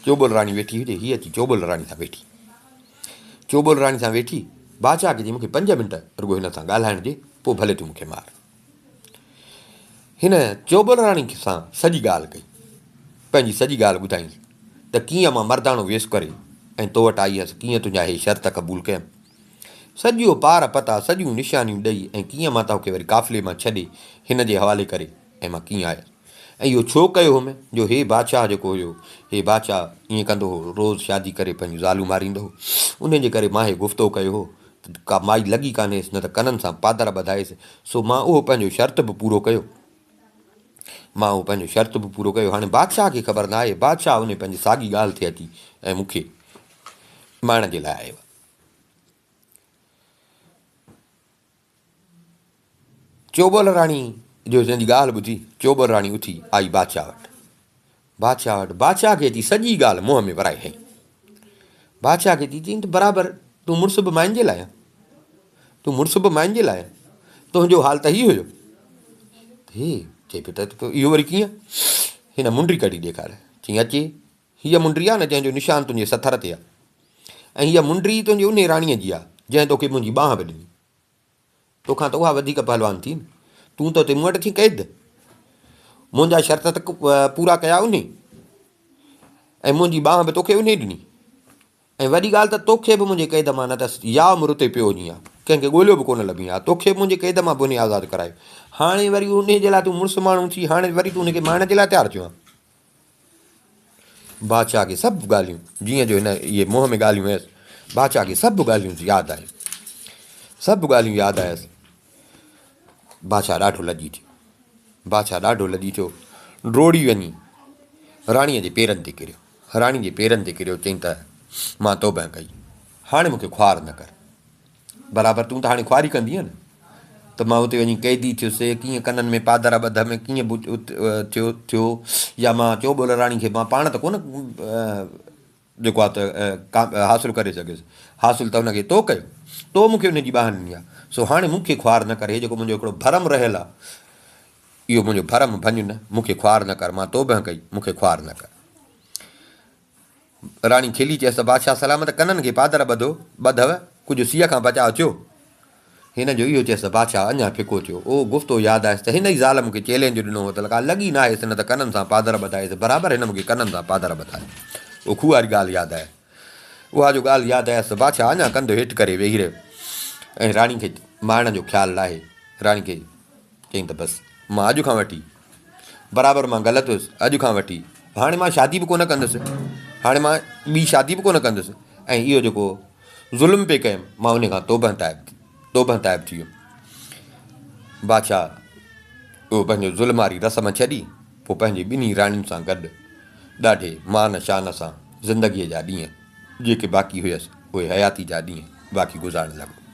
چوٻول راڻي ويٺي هجي، هيء اچي چوٻول راڻي سان ويٺي. چوٻول راڻي سان ويٺي، بادشاهه کي چيائين مون کي پنج منٽ رڳو هن سان ڳالهائڻ ڏي، پوء ڀلي تون مون کي مار. هن چوٻول راڻي سان سڄي ڳالهه ڪئي. پنهنجي سڄي ڳالهه ٻڌائينس ته ڪيئن مان مرداڻو ويس ڪري ۽ تو وٽ آئي هيس، ڪيئن تنهنجا هي شرط قبول ڪيم. سڄو پار پتا، سڄيون نشانيون ڏئي ۽ ڪيئن مان توکي وري قافلي مان ڇڏي هن جي حوالي ڪري ۽ مان ڪيئن آيس ۽ اهو ڇو ڪيو هوم جو هي بادشاهه جيڪو هيو، هي بادشاهه ائين ڪندو هو، روز شادي ڪري پنهنجون زالون ماريندو هو. انهيء جي ڪري مان هي گفتو ڪيو هو ته ڪا مائي لڳي ڪانهيس نه ته ڪنن سان پادر ٻڌائيس، سو مان اهو پنهنجو شرط به پورو ڪيو. مان اهو پنهنجو شرط به پورو ڪيو. هاڻي بادشاهه کي خبر نه آهي، بادشاهه انهي پنهنجي ساڳي ڳالهه تي اچي ۽ مون کي مارڻ جي لاء آيو آهي. چوٻول راڻي جو هن جي ڳالهه ٻڌي، چوٻول راڻي اٿي آئي بادشاهه وٽ. بادشاهه وٽ بادشاهه کي اچي سڄي ڳالهه منهن ۾ ورائي هنئي. بادشاهه کي اچي چيائين ته برابر تون مڙس به ماين جي لاء آهين. تون مڙس به ماين جي لاء آهين. تنهنجو حال ته هي هيو. هي چئي پيو ته اهو وري ڪيئن؟ هن منڊي ڪڍي ڏيکاري. چيائين اچي هيء منڊي آ نه جنهن جو نشان تنهنجي سٿر تي آ ۽ هيء منڊي تنهنجي انهي راڻيء جي آ جنهن توکي منهنجي ٻانهن به ڏني. توکان ته اها وڌيڪ پهلوان ٿي نه. تون ته اتي مون وٽ ٿين قيد. منهنجا شرط ته پورا ڪيا انهي ۽ منهنجي ٻانهن به توکي انهي ڏني ۽ وڏي ڳالهه ته توکي به منهنجي قيد مان نه ته يا عمر اتي پيو هجين ها، ڪنهن کي ڳوليو به ڪونه لڀين ها، توکي به منهنجي قيد مان به انهي آزاد ڪرايو. هاڻي وري انهي جي لاء تون مڙس ماڻهو ٿي، هاڻي وري تون ان کي مارڻ جي لاء تيار ٿيو آهين. بادشاهه کي سڀ ڳالهيون جيئن جو هن اهي منهن ۾ ڳالهيون هيس، بادشاهه کي سڀ ڳالهيون ياد آيون. سڀ ڳالهيون ياد آيس. بادشاهه ڏاڍو لڄي ٿيو. بادشاهه ڏاڍو لڄي ٿيو. ڊوڙي وڃي راڻيء جي پيرن تي ڪريو. راڻي جي پيرن تي ڪريو چيائين ته مان توبهه ڪئي. هاڻي مون کي خوار نه ڪر. برابر تون ته هاڻي خواري ڪندينء نه ته مان اتي وڃي قيدي ٿيس، ڪيئن ڪنن ۾ پادر ٻڌم، ڪيئن ٿيو ٿيو يا مان چوٻول راڻي کي مان پاڻ ته ڪونه جيڪو آ ته حاصل ڪري سگهيس. حاصل ته ان کي تو ڪيو. تو مون کي ان جي ٻانهن ڏني آ. سو هاڻي مون کي خوار نه ڪر. هي جيڪو منهنجو هڪڙو ڀرم رهيل آ، اهو منهنجو ڀرم ڀڃ نه. مون کي خوار نه ڪر. مان توبهه ڪئي، مون کي خوار نه ڪر. راڻي کلي چيس ته بادشاهه سلامت ڪنن کي پادر ٻڌو، ٻڌو، ڪجهه سيء کان بچاء ٿيو؟ هن جو اهو چيس ته بادشاهه اڃا ڦڪو ٿيو. اهو گفتو ياد آيس ته هن ئي زال مون کي چئلينج ڏنو هو ته لڪا لڳي ناهيس نه ته ڪنن سان پادر ٻڌائيس. برابر هن مون کي ڪنن سان پادر ٻڌايا. اهو کوهه واري ڳالهه ياد آيس. اها جو ڳالهه ياد آيس ته بادشاهه اڃا ڪنڌ هيٺ ڪري ويهي رهيو ۽ راڻي کي مارڻ جو خيال لاهي راڻي کي چيائين ته بس مان اڄ کان وٺي برابر مان غلط هيس اڄ کان وٺي هاڻي مان شادي به ڪونه ڪندس هاڻي مان ٻي شادي به ڪونه ڪندس ۽ اهو جيڪو ظلم پئي ڪيم مان ان کان توبه تائب توبه تائب ٿي ويم بادشاهه اهو پنهنجو ظلم واري رسم ڇڏي پوء پنهنجي ٻنهي راڻين سان گڏ ڏاڍي مان شان سان زندگيء جا ڏينهن جيڪي باقي هيس اهي حياتي جا ڏينهن باقي گذارڻ لڳو.